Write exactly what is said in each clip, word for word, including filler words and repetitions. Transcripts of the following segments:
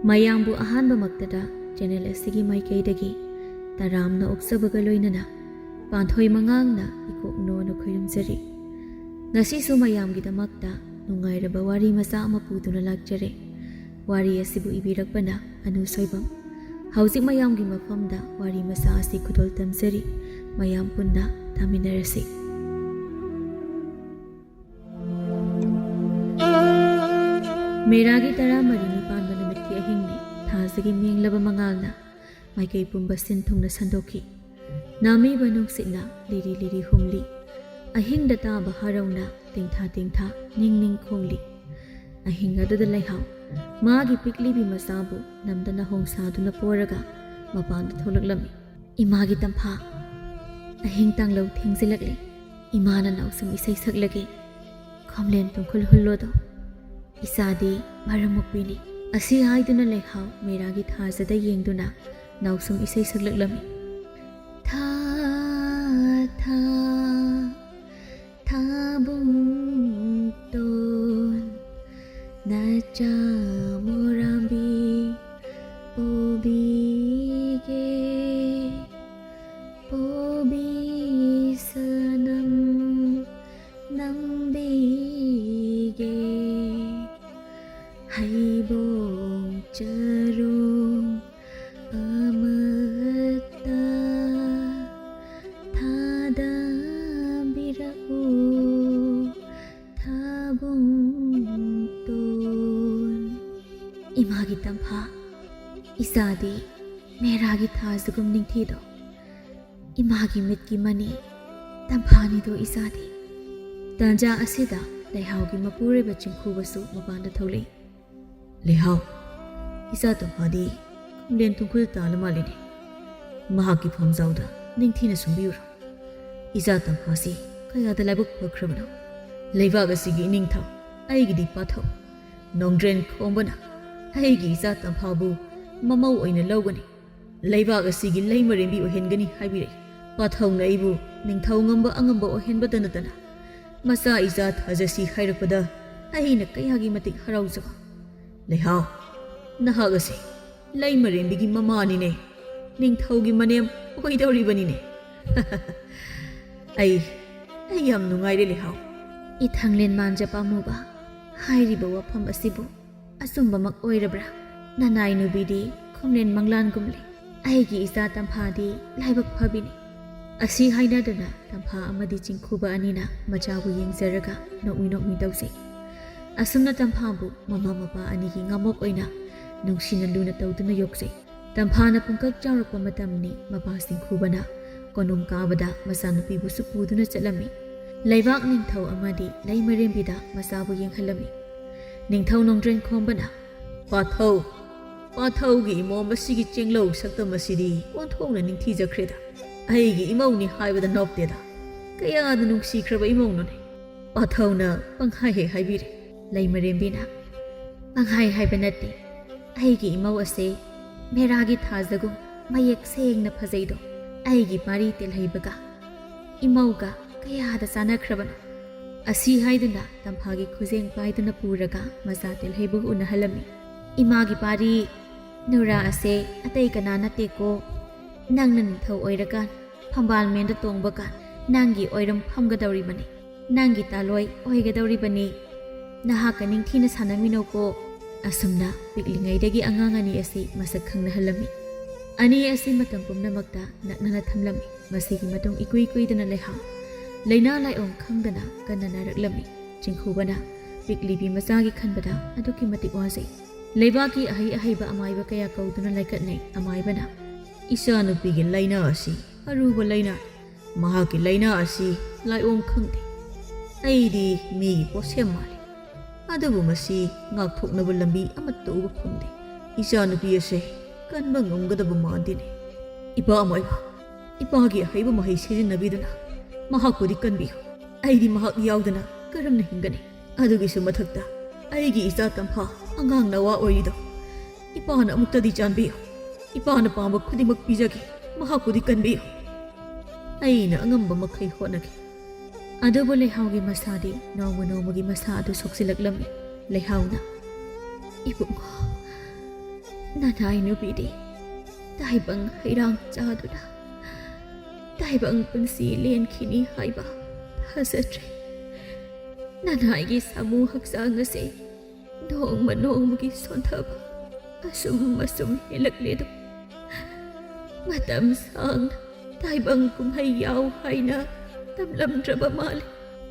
ꯃꯌꯥꯝꯕꯨ ꯑꯍꯥꯟꯕꯃꯛꯇꯗ ꯆꯦꯅꯦꯜ ꯑꯁꯤꯒꯤ ꯃꯥꯏꯀꯩꯗꯒꯤ ꯇꯔꯥꯝꯅ ꯑꯣꯛꯆꯕꯒ ꯂꯣꯏꯅꯅ ꯄꯥꯟꯊꯣꯏ ꯃꯉꯥꯡꯅ ꯏꯀꯣꯛꯅꯣꯅ ꯈꯣꯏꯔꯨꯝꯖꯔꯤ꯫ ꯉꯁꯤꯁꯨ ꯃꯌꯥꯝꯒꯤꯗꯃꯛꯇ ꯅꯨꯡꯉꯥꯏꯔꯕ ꯋꯥꯔꯤ ꯃꯆꯥ ꯑꯃ ꯄꯨꯗꯨꯅ ꯂꯥꯛꯆꯔꯦ꯫ ꯋꯥꯔꯤ ꯑꯁꯤꯕꯨ ꯏꯕꯤꯔꯛꯄꯅ ꯑꯅꯨ ꯁꯣꯏꯕꯝ꯫ ꯍꯧꯖꯤꯛ ꯃꯌꯥꯝꯒꯤ ꯃꯐꯝꯗ ꯋꯥꯔꯤ ꯃꯆꯥ ꯑꯁꯤ ꯈꯨꯗꯣꯜ ꯇꯝꯖꯔꯤ꯫ ꯃꯌꯥꯝ ꯄꯨꯟꯅ ꯇꯥꯃꯤꯟꯅꯔꯁꯤ꯫ ꯃꯦꯔꯥꯒꯤ ꯇꯔꯥꯃꯔꯤꯅꯤ ꯄꯥꯟꯕ ꯅꯨꯃꯤꯠꯀꯤ ꯑꯍꯤꯡꯅꯤ꯫ ꯊꯥꯖꯒꯤ ꯃꯦꯡꯂꯕ ꯃꯉꯥꯜꯅ ꯃꯥꯏꯀꯩ ꯄꯨꯝꯕ ꯁꯤꯟ ꯊꯨꯡꯅ ꯁꯟꯗꯣꯛꯈꯤ꯫ ꯅꯥꯃꯤꯕ ꯅꯨꯡꯁꯤꯠꯅ ꯂꯤꯔꯤ ꯂꯤꯔꯤ ꯍꯨꯝꯂꯤ꯫ ꯑꯍꯤꯡꯗ ꯇꯥꯕ ꯍꯔꯥꯎꯅ ꯇꯦꯡꯊꯥ ꯇꯦꯡꯊꯥ ꯅꯤꯡ ꯅꯤꯡ ꯈꯣꯡꯂꯤ꯫ ꯑꯍꯤꯡ ꯑꯗꯨꯗ ꯂꯩꯍꯥꯎ ꯃꯥꯒꯤ ꯄꯤꯛꯂꯤꯕꯤ ꯃꯆꯥꯕꯨ ꯅꯝꯗꯅ ꯍꯣꯡ ꯁꯥꯗꯨꯅ ꯄꯣꯔꯒ ꯃꯄꯥꯟꯗ ꯊꯣꯛꯂꯛꯂꯝꯃꯤ꯫ "ꯏꯃꯥꯒꯤ ꯇꯝꯐꯥ, ꯑꯍꯤꯡ ꯇꯥꯡꯂꯧ ꯊꯦꯡꯖꯤꯜꯂꯛꯂꯦ꯫ ꯏꯃꯥꯅ ꯅꯥꯎꯁꯨꯝ ꯏꯁꯩ ꯁꯛꯂꯒꯦ꯫ ꯈꯣꯝꯂꯦꯟ ꯇꯨꯡꯈꯨꯜ ꯍꯨꯜꯂꯣꯗꯣ꯫ ꯏꯆꯥꯗꯤ ꯃꯔꯝ ꯃꯣꯛꯄꯤꯅꯤ"꯫ ꯑꯁꯤ ꯍꯥꯏꯗꯨꯅ ꯂꯩꯍꯥꯎ ꯃꯦꯔꯥꯒꯤ ꯊꯥꯖꯗ ꯌꯦꯡꯗꯨꯅ ꯅꯥꯎꯁꯨꯝ ꯏꯁꯩ ꯁꯛꯂꯛꯂꯝꯃꯤ꯫ "ꯊꯥ, ꯊꯥ, ꯊꯥꯕꯨꯡ ꯇꯣꯟ, ꯅꯆꯥ ꯃꯣꯔꯥꯝꯕꯤ ꯄꯣꯕꯤꯒꯦ, ꯄꯣꯕꯤ ꯁꯅꯝ ꯅꯝꯕꯤꯒꯦ, ꯍꯩꯕꯣꯡ ꯆꯔꯣꯡ ꯑꯃꯠꯇ ꯊꯥꯗꯕꯤꯔꯛꯎ, ꯊꯥꯕꯨꯡ ꯇꯣꯟ"꯫ ꯏꯃꯥꯒꯤ ꯇꯝꯐꯥ, ꯏꯆꯥꯗꯤ ꯃꯦꯔꯥꯒꯤ ꯊꯥꯖꯒꯨꯝ ꯅꯤꯡꯊꯤꯗꯣ꯫ ꯏꯃꯥꯒꯤ ꯃꯤꯠꯀꯤ ꯃꯅꯤ ꯇꯝꯐꯥꯅꯤꯗꯣ ꯏꯆꯥꯗꯤ꯫ ꯇꯥꯟꯖꯥ ꯑꯁꯤꯗ ꯂꯩꯍꯥꯎꯒꯤ ꯃꯄꯨꯔꯣꯏꯕ ꯆꯤꯡꯈꯨꯕꯁꯨ ꯃꯄꯥꯟꯗ ꯊꯣꯛꯂꯛꯏ꯫ "ꯂꯩꯍꯥꯎ, ꯏꯆꯥ ꯇꯝꯐꯥꯗꯤ ꯈꯣꯝꯂꯦꯟ ꯇꯨꯡꯈꯨꯜ ꯇꯥꯜꯂ ꯃꯥꯜꯂꯤꯅꯦ꯫ ꯃꯍꯥꯛꯀꯤ ꯐꯝꯖꯥꯎꯗ ꯅꯤꯡꯊꯤꯅ ꯁꯨꯝꯕꯤꯌꯨꯔꯣ꯫ ꯏꯆꯥ ꯇꯝꯐꯥꯁꯤ ꯀꯌꯥꯗ ꯂꯥꯏꯕꯛ ꯐꯈ꯭ꯔꯕꯅꯣ꯫ ꯂꯩꯕꯥꯛ ꯑꯁꯤꯒꯤ ꯏꯅꯤꯡꯊꯧ ꯑꯩꯒꯤꯗꯤ ꯄꯥꯊꯧ ꯅꯣꯡꯗ꯭ꯔꯦꯟ ꯈꯣꯝꯕꯅ ꯑꯩꯒꯤ ꯏꯆꯥ ꯇꯝꯐꯥꯕꯨ ꯃꯃꯧ ꯑꯣꯏꯅ ꯂꯧꯒꯅꯤ꯫ ꯂꯩꯕꯥꯛ ꯑꯁꯤꯒꯤ ꯂꯩꯃꯔꯦꯝꯕꯤ ꯑꯣꯏꯍꯟꯒꯅꯤ ꯍꯥꯏꯕꯤꯔꯛꯏ꯫ ꯄꯥꯊꯧꯅ ꯑꯩꯕꯨ ꯅꯤꯡꯊꯧ ꯉꯝꯕ ꯑꯉꯝꯕ ꯑꯣꯏꯍꯟꯕꯗ ꯅꯠꯇꯅ ꯃꯆꯥ ꯏꯆꯥ ꯊꯥꯖꯁꯤ ꯍꯥꯏꯔꯛꯄꯗ ꯑꯩꯅ ꯀꯌꯥꯒꯤ ꯃꯇꯤꯛ ꯍꯔꯥꯎꯖꯕ꯫ ꯂꯩꯍꯥꯎ, ꯅꯍꯥꯛ ꯑꯁꯤ ꯂꯩꯃꯔꯦꯝꯕꯤꯒꯤ ꯃꯃꯥꯅꯤꯅꯦ, ꯅꯤꯡꯊꯧꯒꯤ ꯃꯅꯦꯝ ꯑꯣꯏꯗꯧꯔꯤꯕꯅꯤꯅꯦ꯫ ꯑꯩ ꯑꯩ ꯌꯥꯝ ꯅꯨꯡꯉꯥꯏꯔꯦ, ꯂꯩꯍꯥꯎ꯫ ꯏꯊꯪꯂꯦꯟ ꯃꯥꯟꯖ ꯄꯥꯝꯃꯨꯕ, ꯍꯥꯏꯔꯤꯕ ꯋꯥꯐꯝ ꯑꯁꯤꯕꯨ ꯑꯆꯨꯝꯕꯃꯛ ꯑꯣꯏꯔꯕ꯭ꯔꯥ? ꯅꯅꯥꯏ ꯅꯨꯕꯤꯗꯤ ꯈꯣꯝꯂꯦꯟ ꯃꯪꯂꯥꯟꯒꯨꯝꯂꯦ꯫ ꯑꯩꯒꯤ ꯏꯆꯥ ꯇꯝꯐꯥꯗꯤ ꯂꯥꯏꯕꯛ ꯐꯕꯤꯅꯤ꯫ ꯑꯁꯤ ꯍꯥꯏꯅꯗꯨꯅ ꯇꯝꯐꯥ ꯑꯃꯗꯤ ꯆꯤꯡꯈꯨꯕ ꯑꯅꯤꯅ ꯃꯆꯥꯕꯨ ꯌꯦꯡꯖꯔꯒ ꯅꯣꯛꯃꯤ ꯅꯣꯛꯃꯤ ꯇꯧꯖꯩ꯫ ꯑꯁꯨꯝꯅ ꯇꯝꯐꯥꯕꯨ ꯃꯃꯥ ꯃꯄꯥ ꯑꯅꯤꯒꯤ ꯉꯥꯃꯣꯛ ꯑꯣꯏꯅ ꯅꯨꯡꯁꯤꯅ ꯂꯨꯅ ꯇꯧꯗꯨꯅ ꯌꯣꯛꯆꯩ꯫ ꯇꯝꯐꯥꯅ ꯄꯨꯡꯀꯛ ꯆꯥꯎꯔꯛꯄ ꯃꯇꯝꯅꯤ꯫ ꯃꯄꯥ ꯆꯤꯡꯈꯨꯕꯅ ꯀꯣꯅꯨꯡ ꯀꯥꯕꯗ ꯃꯆꯥꯅꯨꯄꯤꯕꯨꯁꯨ ꯄꯨꯗꯨꯅ ꯆꯠꯂꯝꯃꯤ꯫ ꯂꯩꯕꯥꯛ ꯅꯤꯡꯊꯧ ꯑꯃꯗꯤ ꯂꯩꯃꯔꯦꯝꯕꯤꯗ ꯃꯆꯥꯕꯨ ꯌꯦꯡꯍꯜꯂꯝꯃꯤ꯫ ꯅꯤꯡꯊꯧ ꯅꯣꯡꯗ꯭ꯔꯦꯟ ꯈꯣꯝꯕꯅ, "ꯄꯥꯊꯧ, ꯄꯥꯊꯧꯒꯤ ꯏꯃꯣꯝ ꯑꯁꯤꯒꯤ ꯆꯦꯡꯂꯧ ꯁꯛꯇꯝ ꯑꯁꯤꯗꯤ ꯑꯣꯟꯊꯣꯛꯅ ꯅꯤꯡꯊꯤꯖꯈ꯭ꯔꯦꯗ꯫ ꯑꯩꯒꯤ ꯏꯃꯧꯅꯤ ꯍꯥꯏꯕꯗ ꯅꯣꯞꯇꯦꯗ꯫ ꯀꯌꯥꯗ ꯅꯨꯡꯁꯤꯈ꯭ꯔꯕ ꯏꯃꯧꯅꯣꯅꯦ!" ꯄꯥꯊꯧꯅ ꯄꯪꯍꯥꯏ ꯍꯦꯛ ꯍꯥꯏꯕꯤꯔꯦ꯫ ꯂꯩꯃꯔꯦꯝꯕꯤꯅ, "ꯄꯪꯍꯥꯏ ꯍꯥꯏꯕ ꯅꯠꯇꯦ, ꯑꯩꯒꯤ ꯏꯃꯧ ꯑꯁꯦ ꯃꯦꯔꯥꯒꯤ ꯊꯥꯖꯒꯨꯝ ꯃꯌꯦꯛ ꯁꯦꯡꯅ ꯐꯖꯩꯗꯣ꯫ ꯑꯩꯒꯤ ꯄꯥꯔꯤ ꯇꯦꯜꯍꯩꯕꯒ ꯏꯃꯧꯒ ꯀꯌꯥꯗ ꯆꯥꯟꯅꯈ꯭ꯔꯕꯅꯣ!" ꯑꯁꯤ ꯍꯥꯏꯗꯨꯅ ꯇꯝꯐꯥꯒꯤ ꯈꯨꯖꯦꯡ ꯄꯥꯏꯗꯨꯅ ꯄꯨꯔꯒ ꯃꯆꯥ ꯇꯦꯜꯍꯩꯕꯒ ꯎꯅꯍꯜꯂꯝꯃꯤ꯫ "ꯏꯃꯥꯒꯤ ꯄꯥꯔꯤ, ꯅꯨꯔꯥ ꯑꯁꯦ ꯑꯇꯩ ꯀꯅꯥ ꯅꯠꯇꯦꯀꯣ꯫ ꯅꯪꯅ ꯅꯤꯡꯊꯧ ꯑꯣꯏꯔꯀꯥꯟ, ꯐꯝꯕꯥꯜ ꯃꯦꯟꯗ ꯇꯣꯡꯕ ꯀꯥꯟ ꯅꯪꯒꯤ ꯑꯣꯏꯔꯝ ꯐꯝꯒꯗꯧꯔꯤꯕꯅꯤ꯫ ꯅꯪꯒꯤ ꯇꯥꯂꯣꯏ ꯑꯣꯏꯒꯗꯧꯔꯤꯕꯅꯤ꯫ ꯅꯍꯥꯛꯀ ꯅꯤꯡꯊꯤꯅ ꯁꯥꯟꯅꯃꯤꯟꯅꯧꯀꯣ꯫" ꯑꯁꯨꯝꯅ ꯄꯤꯛꯂꯤꯉꯩꯗꯒꯤ ꯑꯉꯥꯡ ꯑꯅꯤ ꯑꯁꯤ ꯃꯁꯛ ꯈꯪꯅꯍꯜꯂꯝꯃꯤ꯫ ꯑꯅꯤ ꯑꯁꯤ ꯃꯇꯝ ꯄꯨꯝꯅꯃꯛꯇ ꯅꯛꯅꯅ ꯊꯝꯂꯝꯃꯤ꯫ ꯃꯁꯤꯒꯤ ꯃꯇꯨꯡ ꯏꯀꯨꯏ ꯀꯨꯏꯗꯅ ꯂꯩꯍꯥꯎ ꯂꯥꯏꯅꯥ ꯂꯥꯏꯑꯣꯡ ꯈꯪꯗꯅ ꯀꯟꯅ ꯅꯥꯔꯛꯂꯝꯃꯤ꯫ ꯆꯤꯡꯈꯨꯕꯅ ꯄꯤꯛꯂꯤꯕꯤ ꯃꯆꯥꯒꯤ ꯈꯟꯕꯗ ꯑꯗꯨꯛꯀꯤ ꯃꯇꯤꯛ ꯋꯥꯖꯩ꯫ ꯂꯩꯕꯥꯛꯀꯤ ꯑꯍꯩ ꯑꯍꯩꯕ ꯑꯃꯥꯏꯕ ꯀꯌꯥ ꯀꯧꯗꯨꯅ ꯂꯥꯏꯀꯠꯅꯩ꯫ ꯑꯃꯥꯏꯕꯅ, "ꯏꯆꯥꯅꯨꯄꯤꯒꯤ ꯂꯥꯏꯅꯥ ꯑꯁꯤ ꯑꯔꯨꯕ ꯂꯥꯏꯅꯥꯅꯤ꯫ ꯃꯍꯥꯛꯀꯤ ꯂꯥꯏꯅꯥ ꯑꯁꯤ ꯂꯥꯏꯑꯣꯡ ꯈꯪꯗꯦ꯫ ꯑꯩꯗꯤ ꯃꯤꯒꯤ ꯄꯣꯠꯁꯦꯝ ꯃꯥꯜꯂꯤ, ꯑꯗꯨꯕꯨ ꯃꯁꯤ ꯉꯥꯛꯊꯣꯛꯅꯕ ꯂꯝꯕꯤ ꯑꯃꯠꯇ ꯎꯕ ꯐꯪꯗꯦ꯫ ꯏꯆꯥꯅꯨꯄꯤ ꯑꯁꯦ ꯀꯟꯕ ꯉꯝꯒꯗꯕ ꯃꯥꯟꯗꯦꯅꯦ꯫ ꯏꯄꯥ ꯑꯃꯥꯏꯕ, ꯏꯄꯥꯒꯤ ꯑꯍꯩꯕ ꯃꯍꯩ ꯁꯤꯖꯤꯟꯅꯕꯤꯗꯨꯅ ꯃꯍꯥꯛꯄꯨꯗꯤ ꯀꯟꯕꯤꯌꯨ꯫ ꯑꯩꯗꯤ ꯃꯍꯥꯛ ꯌꯥꯎꯗꯅ ꯀꯔꯝꯅ ꯍꯤꯡꯒꯅꯤ? ꯑꯗꯨꯒꯤꯁꯨ ꯃꯊꯛꯇ ꯑꯩꯒꯤ ꯏꯆꯥ ꯇꯝꯐꯥ ꯑꯉꯥꯡ ꯅꯋꯥ ꯑꯣꯏꯔꯤꯗꯣ꯫ ꯏꯄꯥꯅ ꯑꯃꯨꯛꯇꯗꯤ ꯆꯥꯟꯕꯤꯌꯨ꯫ ꯏꯄꯥꯅ ꯄꯥꯝꯕ ꯈꯨꯗꯤꯡꯃꯛ ꯄꯤꯖꯒꯦ꯫ ꯃꯍꯥꯛꯄꯨꯗꯤ ꯀꯟꯕꯤꯌꯨ꯫ ꯑꯩꯅ ꯑꯉꯝꯕ ꯃꯈꯩ ꯍꯣꯠꯅꯒꯦ꯫" ꯑꯗꯨꯕꯨ ꯂꯩꯍꯥꯎꯒꯤ ꯃꯁꯥꯗꯤ ꯅꯣꯡꯃ ꯅꯣꯡꯃꯒꯤ ꯃꯁꯥ ꯑꯗꯨ ꯁꯣꯛꯆꯤꯜꯂꯛꯂꯝꯃꯤ꯫ ꯂꯩꯍꯥꯎꯅ, "ꯏꯕꯨꯡꯉꯣ, ꯅꯅꯥꯏ ꯅꯨꯄꯤꯗꯤ ꯇꯥꯏꯕꯪ ꯍꯩꯔꯥꯡ ꯆꯥꯗꯨꯅ ꯇꯥꯏꯕꯪ ꯄꯨꯟꯁꯤ ꯂꯦꯟꯈꯤꯅꯤ ꯍꯥꯏꯕ ꯊꯥꯖꯗ꯭ꯔꯦ꯫ ꯅꯅꯥꯏꯒꯤ ꯁꯥꯃꯨ ꯍꯛꯆꯥꯡ ꯑꯁꯤ ꯅꯣꯡꯃ ꯅꯣꯡꯃꯒꯤ ꯁꯣꯟꯊꯕ ꯑꯁꯨꯝ ꯑꯁꯨꯝ ꯍꯦꯜꯂꯛꯂꯦ ꯑꯗꯨ꯫ ꯃꯇꯝ ꯁꯥꯡꯅ ꯇꯥꯏꯕꯪ ꯀꯨꯝꯍꯩ ꯌꯥꯎ ꯍꯥꯏꯅ ꯇꯝꯂꯝꯗ꯭ꯔꯕ ꯃꯥꯜꯂꯦ꯫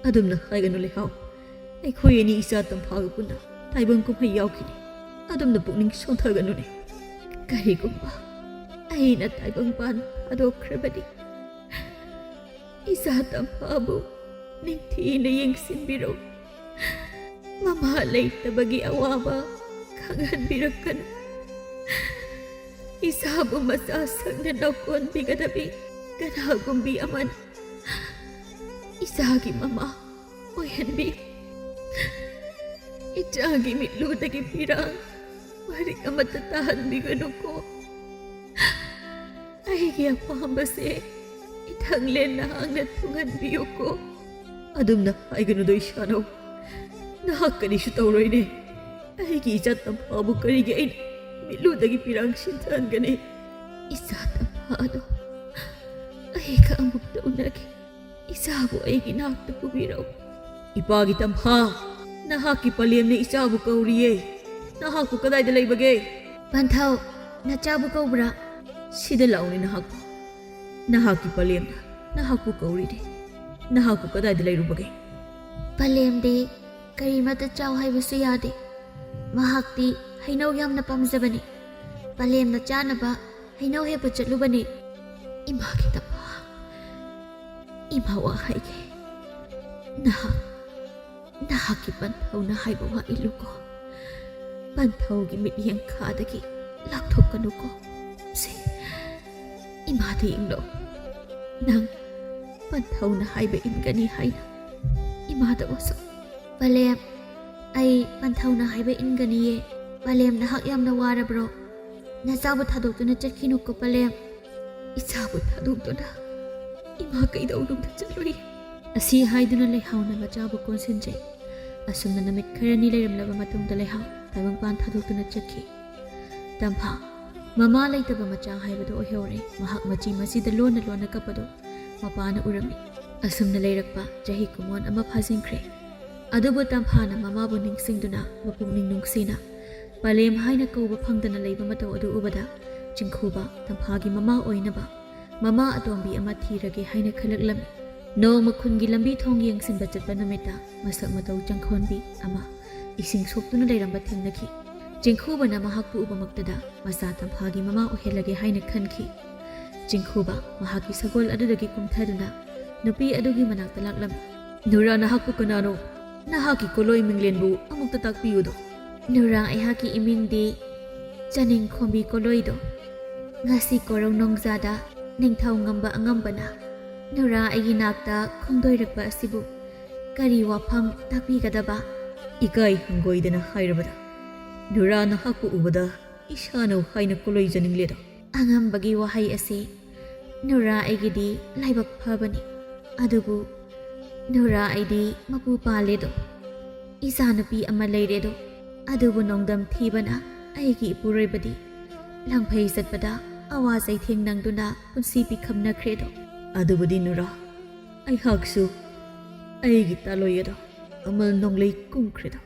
ꯑꯗꯨꯝꯅ ꯍꯥꯏꯒꯅꯨ ꯂꯩꯍꯥꯎ꯫ ꯑꯩꯈꯣꯏ ꯑꯅꯤ ꯏꯆꯥ ꯇꯝꯐꯥꯒ ꯄꯨꯟꯅ ꯇꯥꯏꯕꯪ ꯀꯨꯝꯍꯩ ꯌꯥꯎꯈꯤꯅꯤ꯫ ꯑꯗꯨꯝꯅ ꯄꯨꯛꯅꯤꯡ ꯁꯣꯟꯊꯒꯅꯨꯅꯦ꯫ ꯀꯔꯤꯒꯨꯝꯕ ꯑꯩꯅ ꯇꯥꯏꯕꯪꯄꯥꯟ ꯊꯥꯗꯣꯛꯈ꯭ꯔꯕꯗꯤ, ꯏꯆꯥ ꯇꯝꯐꯥꯕꯨ ꯅꯤꯡꯊꯤꯅ ꯌꯦꯡꯁꯤꯟꯕꯤꯔꯣ꯫ ꯃꯃꯥ ꯂꯩꯇꯕꯒꯤ ꯑꯋꯥꯕ ꯈꯪꯍꯟꯕꯤꯔꯛꯀꯅꯨ꯫ ꯏꯆꯥꯕꯨ ꯃꯆꯥ ꯁꯪꯅ ꯅꯧꯀꯣꯟꯕꯤꯒꯗꯕꯤ ꯀꯅꯥꯒꯨꯝꯕꯤ ꯑꯃꯅ ꯏꯆꯥꯒꯤ ꯃꯃꯥ ꯑꯣꯏꯍꯟꯕꯤꯌꯨ꯫ ꯏꯆꯥꯒꯤ ꯃꯤꯠꯂꯨꯗꯒꯤ ꯄꯤꯔꯥꯡ ꯃꯔꯤꯛ ꯑꯃꯠꯇ ꯇꯥꯍꯟꯕꯤꯒꯅꯨꯀꯣ꯫ ꯑꯩꯒꯤ ꯑꯄꯥꯝꯕꯁꯦ ꯏꯊꯪꯂꯦꯟ ꯅꯍꯥꯛꯅ ꯊꯨꯡꯍꯟꯕꯤꯌꯨꯀꯣ꯫ ꯑꯗꯨꯝꯅ ꯍꯥꯏꯒꯅꯨꯗꯣ ꯏꯁꯥꯅꯧ꯫ ꯅꯍꯥꯛ ꯀꯔꯤꯁꯨ ꯇꯧꯔꯣꯏꯅꯦ꯫ ꯑꯩꯒꯤ ꯏꯆꯥ ꯇꯝꯐꯥꯕꯨ ꯀꯔꯤꯒꯤ ꯑꯩꯅ ꯃꯤꯠꯂꯨꯗꯒꯤ ꯄꯤꯔꯥꯡ ꯁꯤꯟꯊꯍꯟꯒꯅꯤ? ꯏꯆꯥ ꯇꯝꯐꯥꯗꯣ ꯑꯩꯒ ꯑꯃꯨꯛꯇ ꯎꯅꯒꯦ꯫ ꯏꯆꯥꯕꯨ ꯑꯩꯒꯤ ꯅꯥꯛꯇ ꯄꯨꯕꯤꯔꯛꯎ꯫ ꯏꯄꯥꯒꯤ ꯇꯝꯐꯥ, ꯅꯍꯥꯛꯀꯤ ꯄꯂꯦꯝꯅ ꯏꯆꯥꯕꯨ ꯀꯧꯔꯤꯌꯦ꯫ ꯅꯍꯥꯛꯄꯨ ꯀꯗꯥꯏꯗ ꯂꯩꯕꯒꯦ? ꯄꯟꯊꯧ, ꯅꯆꯥꯕꯨ ꯀꯧꯕ꯭ꯔꯥ? ꯁꯤꯗ ꯂꯥꯛꯎꯅꯦ ꯅꯍꯥꯛꯄꯨ꯫ ꯅꯍꯥꯛꯀꯤ ꯄꯂꯦꯝꯅ ꯅꯍꯥꯛꯄꯨ ꯀꯧꯔꯤꯅꯦ꯫ ꯅꯍꯥꯛꯄꯨ ꯀꯗꯥꯏꯗ ꯂꯩꯔꯨꯕꯒꯦ? ꯄꯂꯦꯝꯗꯤ ꯀꯔꯤꯃꯠꯇ ꯆꯥꯎ ꯍꯥꯏꯕꯁꯨ ꯌꯥꯗꯦ꯫ ꯃꯍꯥꯛꯇꯤ ꯍꯩꯅꯧ ꯌꯥꯝꯅ ꯄꯥꯝꯖꯕꯅꯤ꯫ ꯄꯂꯦꯝꯅ ꯆꯥꯅꯕ ꯍꯩꯅꯧ ꯍꯦꯛꯄ ꯆꯠꯂꯨꯕꯅꯤ꯫ ꯏꯃꯥꯒꯤ ꯇꯝꯐꯥ, ꯏꯃꯥ ꯋꯥ ꯍꯥꯏꯒꯦ꯫ ꯅꯍꯥꯛ, ꯅꯍꯥꯛꯀꯤ ꯄꯟꯊꯧꯅ ꯍꯥꯏꯕ ꯋꯥ ꯏꯜꯂꯨꯀꯣ꯫ ꯄꯟꯊꯧꯒꯤ ꯃꯤꯠꯌꯦꯡ ꯈꯥꯗꯒꯤ ꯂꯥꯛꯊꯣꯛꯀꯅꯨꯀꯣ꯫ ꯁꯦ, ꯏꯃꯥꯗ ꯌꯦꯡꯂꯣ꯫ ꯅꯪ ꯄꯟꯊꯧꯅ ꯍꯥꯏꯕ ꯏꯟꯒꯅꯤ ꯍꯥꯏꯅ ꯏꯃꯥꯗ ꯋꯥꯁꯛ꯫ ꯄꯂꯦꯝ, ꯑꯩ ꯄꯟꯊꯧꯅ ꯍꯥꯏꯕ ꯏꯟꯒꯅꯤꯌꯦ꯫ ꯄꯂꯦꯝ, ꯅꯍꯥꯛ ꯌꯥꯝꯅ ꯋꯥꯔꯕ꯭ꯔꯣ? ꯅꯆꯥꯕꯨ ꯊꯥꯗꯣꯛꯇꯨꯅ ꯆꯠꯈꯤꯅꯨꯀꯣ ꯄꯂꯦꯝ꯫ ꯏꯆꯥꯕꯨ ꯊꯥꯗꯣꯛꯇꯨꯅ ꯏꯃꯥ ꯀꯩꯗꯧꯅꯨꯡꯗ ꯆꯠꯂꯨꯏ꯫ ꯑꯁꯤ ꯍꯥꯏꯗꯨꯅ ꯂꯩꯍꯥꯎꯅ ꯃꯆꯥꯕꯨ ꯀꯣꯟꯁꯤꯟꯖꯩ꯫ ꯑꯁꯨꯝꯅ ꯅꯨꯃꯤꯠ ꯈꯔꯅꯤ ꯂꯩꯔꯝꯂꯕ ꯃꯇꯨꯡꯗ ꯂꯩꯍꯥꯎ ꯇꯥꯏꯕꯪꯄꯥꯟ ꯊꯥꯗꯣꯛꯇꯨꯅ ꯆꯠꯈꯤ꯫ ꯇꯝꯐꯥ, ꯃꯃꯥ ꯂꯩꯇꯕ ꯃꯆꯥ ꯍꯥꯏꯕꯗꯨ ꯑꯣꯏꯍꯧꯔꯦ꯫ ꯃꯍꯥꯛ ꯃꯆꯤ ꯃꯆꯤꯗ ꯂꯣꯟꯅ ꯂꯣꯟꯅ ꯀꯞꯄꯗꯨ ꯃꯄꯥꯅ ꯎꯔꯝꯃꯤ꯫ ꯑꯁꯨꯝꯅ ꯂꯩꯔꯛꯄ ꯆꯍꯤ ꯀꯨꯟꯃꯣꯟ ꯑꯃ ꯐꯥꯖꯤꯟꯈ꯭ꯔꯦ꯫ ꯑꯗꯨꯕꯨ ꯇꯝꯐꯥꯅ ꯃꯃꯥꯕꯨ ꯅꯤꯡꯁꯤꯡꯗꯨꯅ ꯃꯄꯨꯛꯅꯤꯡ ꯅꯨꯡꯁꯤꯅ ꯄꯂꯦꯝ ꯍꯥꯏꯅ ꯀꯧꯕ ꯐꯪꯗꯅ ꯂꯩꯕ ꯃꯇꯧ ꯑꯗꯨ ꯎꯕꯗ ꯆꯤꯡꯈꯨꯕ ꯇꯝꯐꯥꯒꯤ ꯃꯃꯥ ꯑꯣꯏꯅꯕ ꯃꯃꯥ ꯑꯇꯣꯝꯕꯤ ꯑꯃ ꯊꯤꯔꯒꯦ ꯍꯥꯏꯅ ꯈꯜꯂꯛꯂꯝꯃꯤ꯫ ꯅꯣꯡꯃ ꯈꯨꯟꯒꯤ ꯂꯝꯕꯤ ꯊꯣꯡ ꯌꯦꯡꯁꯤꯟꯕ ꯆꯠꯄ ꯅꯨꯃꯤꯠꯇ ꯃꯁꯛ ꯃꯇꯧ ꯆꯪꯈꯣꯟꯕꯤ ꯑꯃ ꯏꯁꯤꯡ ꯁꯣꯛꯇꯨꯅ ꯂꯩꯔꯝꯕ ꯊꯦꯡꯅꯈꯤ꯫ ꯆꯤꯡꯈꯨꯕꯅ ꯃꯍꯥꯛꯄꯨ ꯎꯕꯃꯛꯇꯗ ꯃꯆꯥ ꯇꯝꯐꯥꯒꯤ ꯃꯃꯥ ꯑꯣꯏꯍꯜꯂꯒꯦ ꯍꯥꯏꯅ ꯈꯟꯈꯤ꯫ ꯆꯤꯡꯈꯨꯕ ꯃꯍꯥꯛꯀꯤ ꯁꯒꯣꯜ ꯑꯗꯨꯗꯒꯤ ꯀꯨꯝꯊꯗꯨꯅ ꯅꯨꯄꯤ ꯑꯗꯨꯒꯤ ꯃꯅꯥꯛꯇ ꯂꯥꯛꯂꯝꯃꯤ꯫ "ꯅꯨꯔꯥ, ꯅꯍꯥꯛꯄꯨ ꯀꯅꯥꯅꯣ? ꯅꯍꯥꯛꯀꯤ ꯀꯣꯂꯣꯏ ꯃꯤꯡꯂꯦꯟꯕꯨ ꯑꯃꯨꯛꯇ ꯇꯥꯛꯄꯤꯌꯨꯗꯣ꯫" "ꯅꯨꯔꯥ, ꯑꯩꯍꯥꯛꯀꯤ ꯏꯃꯤꯡꯗꯤ ꯆꯅꯤꯡꯈꯣꯝꯕꯤ ꯀꯣꯂꯣꯏꯗꯣ꯫ ꯉꯁꯤ ꯀꯣꯔꯧ ꯅꯣꯡꯖꯥꯗ ꯅꯤꯡꯊꯧ ꯉꯝꯕ ꯑꯉꯝꯕꯅ ꯅꯨꯔꯥ ꯑꯩꯒꯤ ꯅꯥꯛꯇ ꯈꯣꯡꯗꯣꯏꯔꯛꯄ ꯑꯁꯤꯕꯨ ꯀꯔꯤ ꯋꯥꯐꯝ ꯇꯥꯛꯄꯤꯒꯗꯕ?" "ꯏꯀꯥꯏ ꯍꯪꯒꯣꯏꯗꯅ ꯍꯥꯏꯔꯕꯗ ꯅꯨꯔꯥ ꯅꯍꯥꯛꯄꯨ ꯎꯕꯗ ꯏꯁꯥꯅꯧ ꯍꯥꯏꯅ ꯀꯣꯂꯣꯏꯖꯅꯤꯡꯂꯦꯗꯣ꯫" "ꯑꯉꯝꯕꯒꯤ ꯋꯥꯍꯩ ꯑꯁꯤ ꯅꯨꯔꯥ ꯑꯩꯒꯤꯗꯤ ꯂꯥꯏꯕꯛ ꯐꯕꯅꯤ꯫ ꯑꯗꯨꯕꯨ ꯅꯨꯔꯥ ꯑꯩꯗꯤ ꯃꯄꯨ ꯄꯥꯜꯂꯦꯗꯣ꯫ ꯏꯆꯥꯅꯨꯄꯤ ꯑꯃ ꯂꯩꯔꯦꯗꯣ꯫ ꯑꯗꯨꯕꯨ ꯅꯣꯡꯗꯝ ꯊꯤꯕꯅ ꯑꯩꯒꯤ ꯏꯄꯨꯔꯣꯏꯕꯗꯤ ꯂꯪꯐꯩ ꯆꯠꯄꯗ ꯑꯋꯥ ꯆꯩꯊꯦꯡ ꯅꯪꯗꯨꯅ ꯄꯨꯟꯁꯤ ꯄꯤꯈꯝꯅꯈ꯭ꯔꯦꯗꯣ꯫" "ꯑꯗꯨꯕꯨꯗꯤ ꯅꯨꯔꯥ, ꯑꯩꯍꯥꯛꯁꯨ ꯑꯩꯒꯤ ꯇꯥꯂꯣꯏ ꯑꯗꯣ ꯑꯃꯜ ꯅꯣꯡꯂꯩ ꯀꯨꯝꯈ꯭ꯔꯦꯗꯣ꯫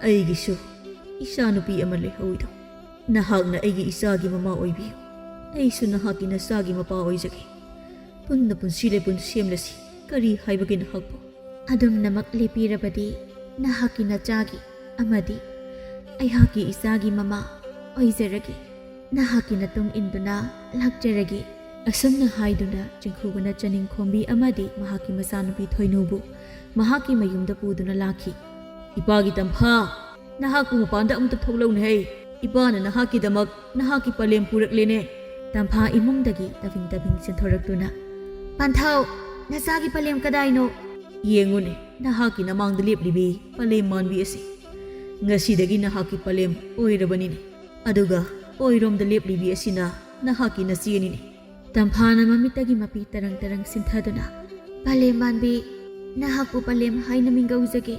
ꯑꯩꯒꯤꯁꯨ ꯏꯆꯥꯅꯨꯄꯤ ꯑꯃ ꯂꯩꯍꯧꯏꯗꯣ꯫ ꯅꯍꯥꯛꯅ ꯑꯩꯒꯤ ꯏꯆꯥꯒꯤ ꯃꯃꯥ ꯑꯣꯏꯕꯤꯌꯨ꯫ ꯑꯩꯁꯨ ꯅꯍꯥꯛꯀꯤ ꯅꯆꯥꯒꯤ ꯃꯄꯥ ꯑꯣꯏꯖꯒꯦ꯫ ꯄꯨꯟꯅ ꯄꯨꯟꯁꯤ ꯂꯩꯄꯨꯟ ꯁꯦꯝꯂꯁꯤ꯫ ꯀꯔꯤ ꯍꯥꯏꯕꯒꯦ ꯅꯍꯥꯛꯄꯨ?" "ꯑꯗꯨꯝꯅꯃꯛ ꯂꯦꯞꯄꯤꯔꯕꯗꯤ ꯅꯍꯥꯛꯀꯤ ꯅꯆꯥꯒꯤ ꯑꯃꯗꯤ ꯑꯩꯍꯥꯛꯀꯤ ꯏꯆꯥꯒꯤ ꯃꯃꯥ ꯑꯣꯏꯖꯔꯒꯦ꯫ ꯅꯍꯥꯛꯀꯤ ꯅꯇꯨꯡ ꯏꯟꯗꯨꯅ ꯂꯥꯛꯆꯔꯒꯦ꯫" ꯑꯁꯨꯝꯅ ꯍꯥꯏꯗꯨꯅ ꯆꯤꯡꯈꯨꯕꯅ ꯆꯅꯤꯡꯈꯣꯝꯕꯤ ꯑꯃꯗꯤ ꯃꯍꯥꯛꯀꯤ ꯃꯆꯥꯅꯨꯄꯤ ꯊꯣꯏꯅꯨꯕꯨ ꯃꯍꯥꯛꯀꯤ ꯃꯌꯨꯝꯗ ꯄꯨꯗꯨꯅ ꯂꯥꯛꯈꯤ꯫ "ꯏꯄꯥꯒꯤ ꯇꯝꯐꯥ, ꯅꯍꯥꯛꯄꯨ ꯃꯄꯥꯟꯗ ꯑꯃꯨꯛꯇ ꯊꯣꯛꯂꯛꯎꯅꯦꯍꯦ꯫ ꯏꯄꯥꯅ ꯅꯍꯥꯛꯀꯤꯗꯃꯛ ꯅꯍꯥꯛꯀꯤ ꯄꯂꯦꯝ ꯄꯨꯔꯛꯂꯦꯅꯦ꯫" ꯇꯝꯐꯥ ꯏꯃꯨꯡꯗꯒꯤ ꯇꯕꯤꯡ ꯇꯕꯤꯡ ꯆꯦꯟꯊꯣꯔꯛꯇꯨꯅ, "ꯄꯟꯊꯧ, ꯅꯆꯥꯒꯤ ꯄꯂꯦꯝ ꯀꯗꯥꯏꯅꯣ?" "ꯌꯦꯡꯉꯨꯅꯦ, ꯅꯍꯥꯛꯀꯤ ꯅꯃꯥꯡꯗ ꯂꯦꯞꯂꯤꯕꯤ ꯄꯂꯦꯝ ꯃꯥꯟꯕꯤ ꯑꯁꯤ꯫ ꯉꯁꯤꯗꯒꯤ ꯅꯍꯥꯛꯀꯤ ꯄꯂꯦꯝ ꯑꯣꯏꯔꯕꯅꯤꯅꯦ꯫ ꯑꯗꯨꯒ ꯑꯣꯏꯔꯣꯝꯗ ꯂꯦꯞꯂꯤꯕꯤ ꯑꯁꯤꯅ ꯅꯍꯥꯛꯀꯤ ꯅꯆꯦꯅꯤꯅꯦ꯫" ꯇꯝꯐꯥꯅ ꯃꯃꯤꯠꯇꯒꯤ ꯃꯄꯤ ꯇꯔꯪ ꯇꯔꯪ ꯁꯤꯟꯊꯗꯨꯅ, "ꯄꯂꯦꯝ ꯃꯥꯟꯕꯤ, ꯅꯍꯥꯛꯄꯨ ꯄꯂꯦꯝ ꯍꯥꯏꯅ ꯃꯤꯡꯒꯧꯖꯒꯦ꯫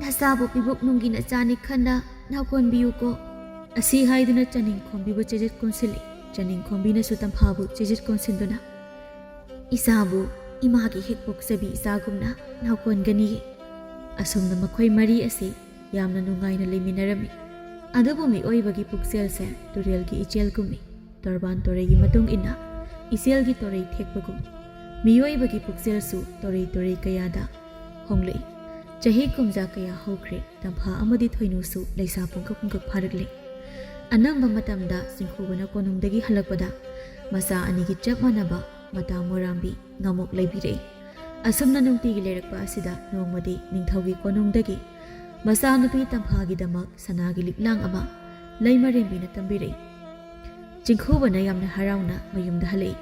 ꯅꯆꯥꯕꯨ ꯄꯤꯕꯨꯛ ꯅꯨꯡꯒꯤ ꯅꯆꯥꯅꯤ ꯈꯟꯅ ꯅꯥꯎꯀꯣꯟꯕꯤꯌꯨꯀꯣ꯫" ꯑꯁꯤ ꯍꯥꯏꯗꯨꯅ ꯆꯥꯅꯤꯡꯈꯣꯝꯕꯤꯕꯨ ꯆꯦꯖꯦꯠ ꯀꯣꯟꯁꯤꯜꯂꯤ꯫ ꯆꯥꯅꯤꯡꯈꯣꯝꯕꯤꯅꯁꯨ ꯇꯝꯐꯥꯕꯨ ꯆꯦꯖꯦꯠ ꯀꯣꯟꯁꯤꯟꯗꯨꯅ, "ꯏꯆꯥꯕꯨ ꯏꯃꯥꯒꯤ ꯍꯦꯛ ꯄꯣꯛꯆꯕꯤ ꯏꯆꯥꯒꯨꯝꯅ ꯅꯥꯎꯀꯣꯟꯒꯅꯤꯌꯦ꯫" ꯑꯁꯨꯝꯅ ꯃꯈꯣꯏ ꯃꯔꯤ ꯑꯁꯤ ꯌꯥꯝꯅ ꯅꯨꯡꯉꯥꯏꯅ ꯂꯩꯃꯤꯟꯅꯔꯝꯃꯤ꯫ ꯑꯗꯨꯕꯨ ꯃꯤꯑꯣꯏꯕꯒꯤ ꯄꯨꯛꯆꯦꯜꯁꯦ ꯇꯨꯔꯦꯜꯒꯤ ꯏꯆꯦꯜꯒꯨꯝꯃꯤ꯫ ꯇꯣꯔꯕꯥꯟ ꯇꯣꯔꯩꯒꯤ ꯃꯇꯨꯡ ꯏꯟꯅ ꯏꯆꯦꯜꯒꯤ ꯇꯣꯔꯩ ꯊꯦꯛꯄꯒꯨꯝ ꯃꯤꯑꯣꯏꯕꯒꯤ ꯄꯨꯛꯆꯦꯜꯁꯨ ꯇꯣꯔꯩ ꯇꯣꯔꯩ ꯀꯌꯥꯗ ꯍꯣꯡꯂꯛꯏ꯫ ꯆꯍꯤ ꯀꯨꯝꯖꯥ ꯀꯌꯥ ꯍꯧꯈ꯭ꯔꯦ꯫ ꯇꯝꯐꯥ ꯑꯃꯗꯤ ꯊꯣꯏꯅꯨꯁꯨ ꯂꯩꯁꯥ ꯄꯨꯡꯀꯛ ꯄꯨꯡꯀꯛ ꯐꯥꯔꯛꯂꯦ꯫ ꯑꯅꯝꯕ ꯃꯇꯝꯗ ꯆꯤꯡꯈꯨꯕꯅ ꯀꯣꯅꯨꯡꯗꯒꯤ ꯍꯜꯂꯛꯄꯗ ꯃꯆꯥ ꯑꯅꯤꯒꯤ ꯆꯞ ꯃꯥꯟꯅꯕ ꯃꯇꯥ ꯃꯣꯔꯥꯝꯕꯤ ꯉꯥꯃꯣꯛ ꯂꯩꯕꯤꯔꯛꯏ꯫ ꯑꯁꯨꯝꯅ ꯅꯨꯡꯇꯤꯒꯤ ꯂꯩꯔꯛꯄ ꯑꯁꯤꯗ ꯅꯣꯡꯃꯗꯤ ꯅꯤꯡꯊꯧꯒꯤ ꯀꯣꯅꯨꯡꯗꯒꯤ ꯃꯆꯥꯅꯨꯄꯤ ꯇꯝꯐꯥꯒꯤꯗꯃꯛ ꯁꯅꯥꯒꯤ ꯂꯤꯛꯂꯥꯡ ꯑꯃ ꯂꯩꯃꯔꯦꯝꯕꯤꯅ ꯇꯝꯕꯤꯔꯛꯏ꯫ ꯆꯤꯡꯈꯨꯕꯅ ꯌꯥꯝꯅ ꯍꯔꯥꯎꯅ ꯃꯌꯨꯝꯗ ꯍꯜꯂꯛꯏ꯫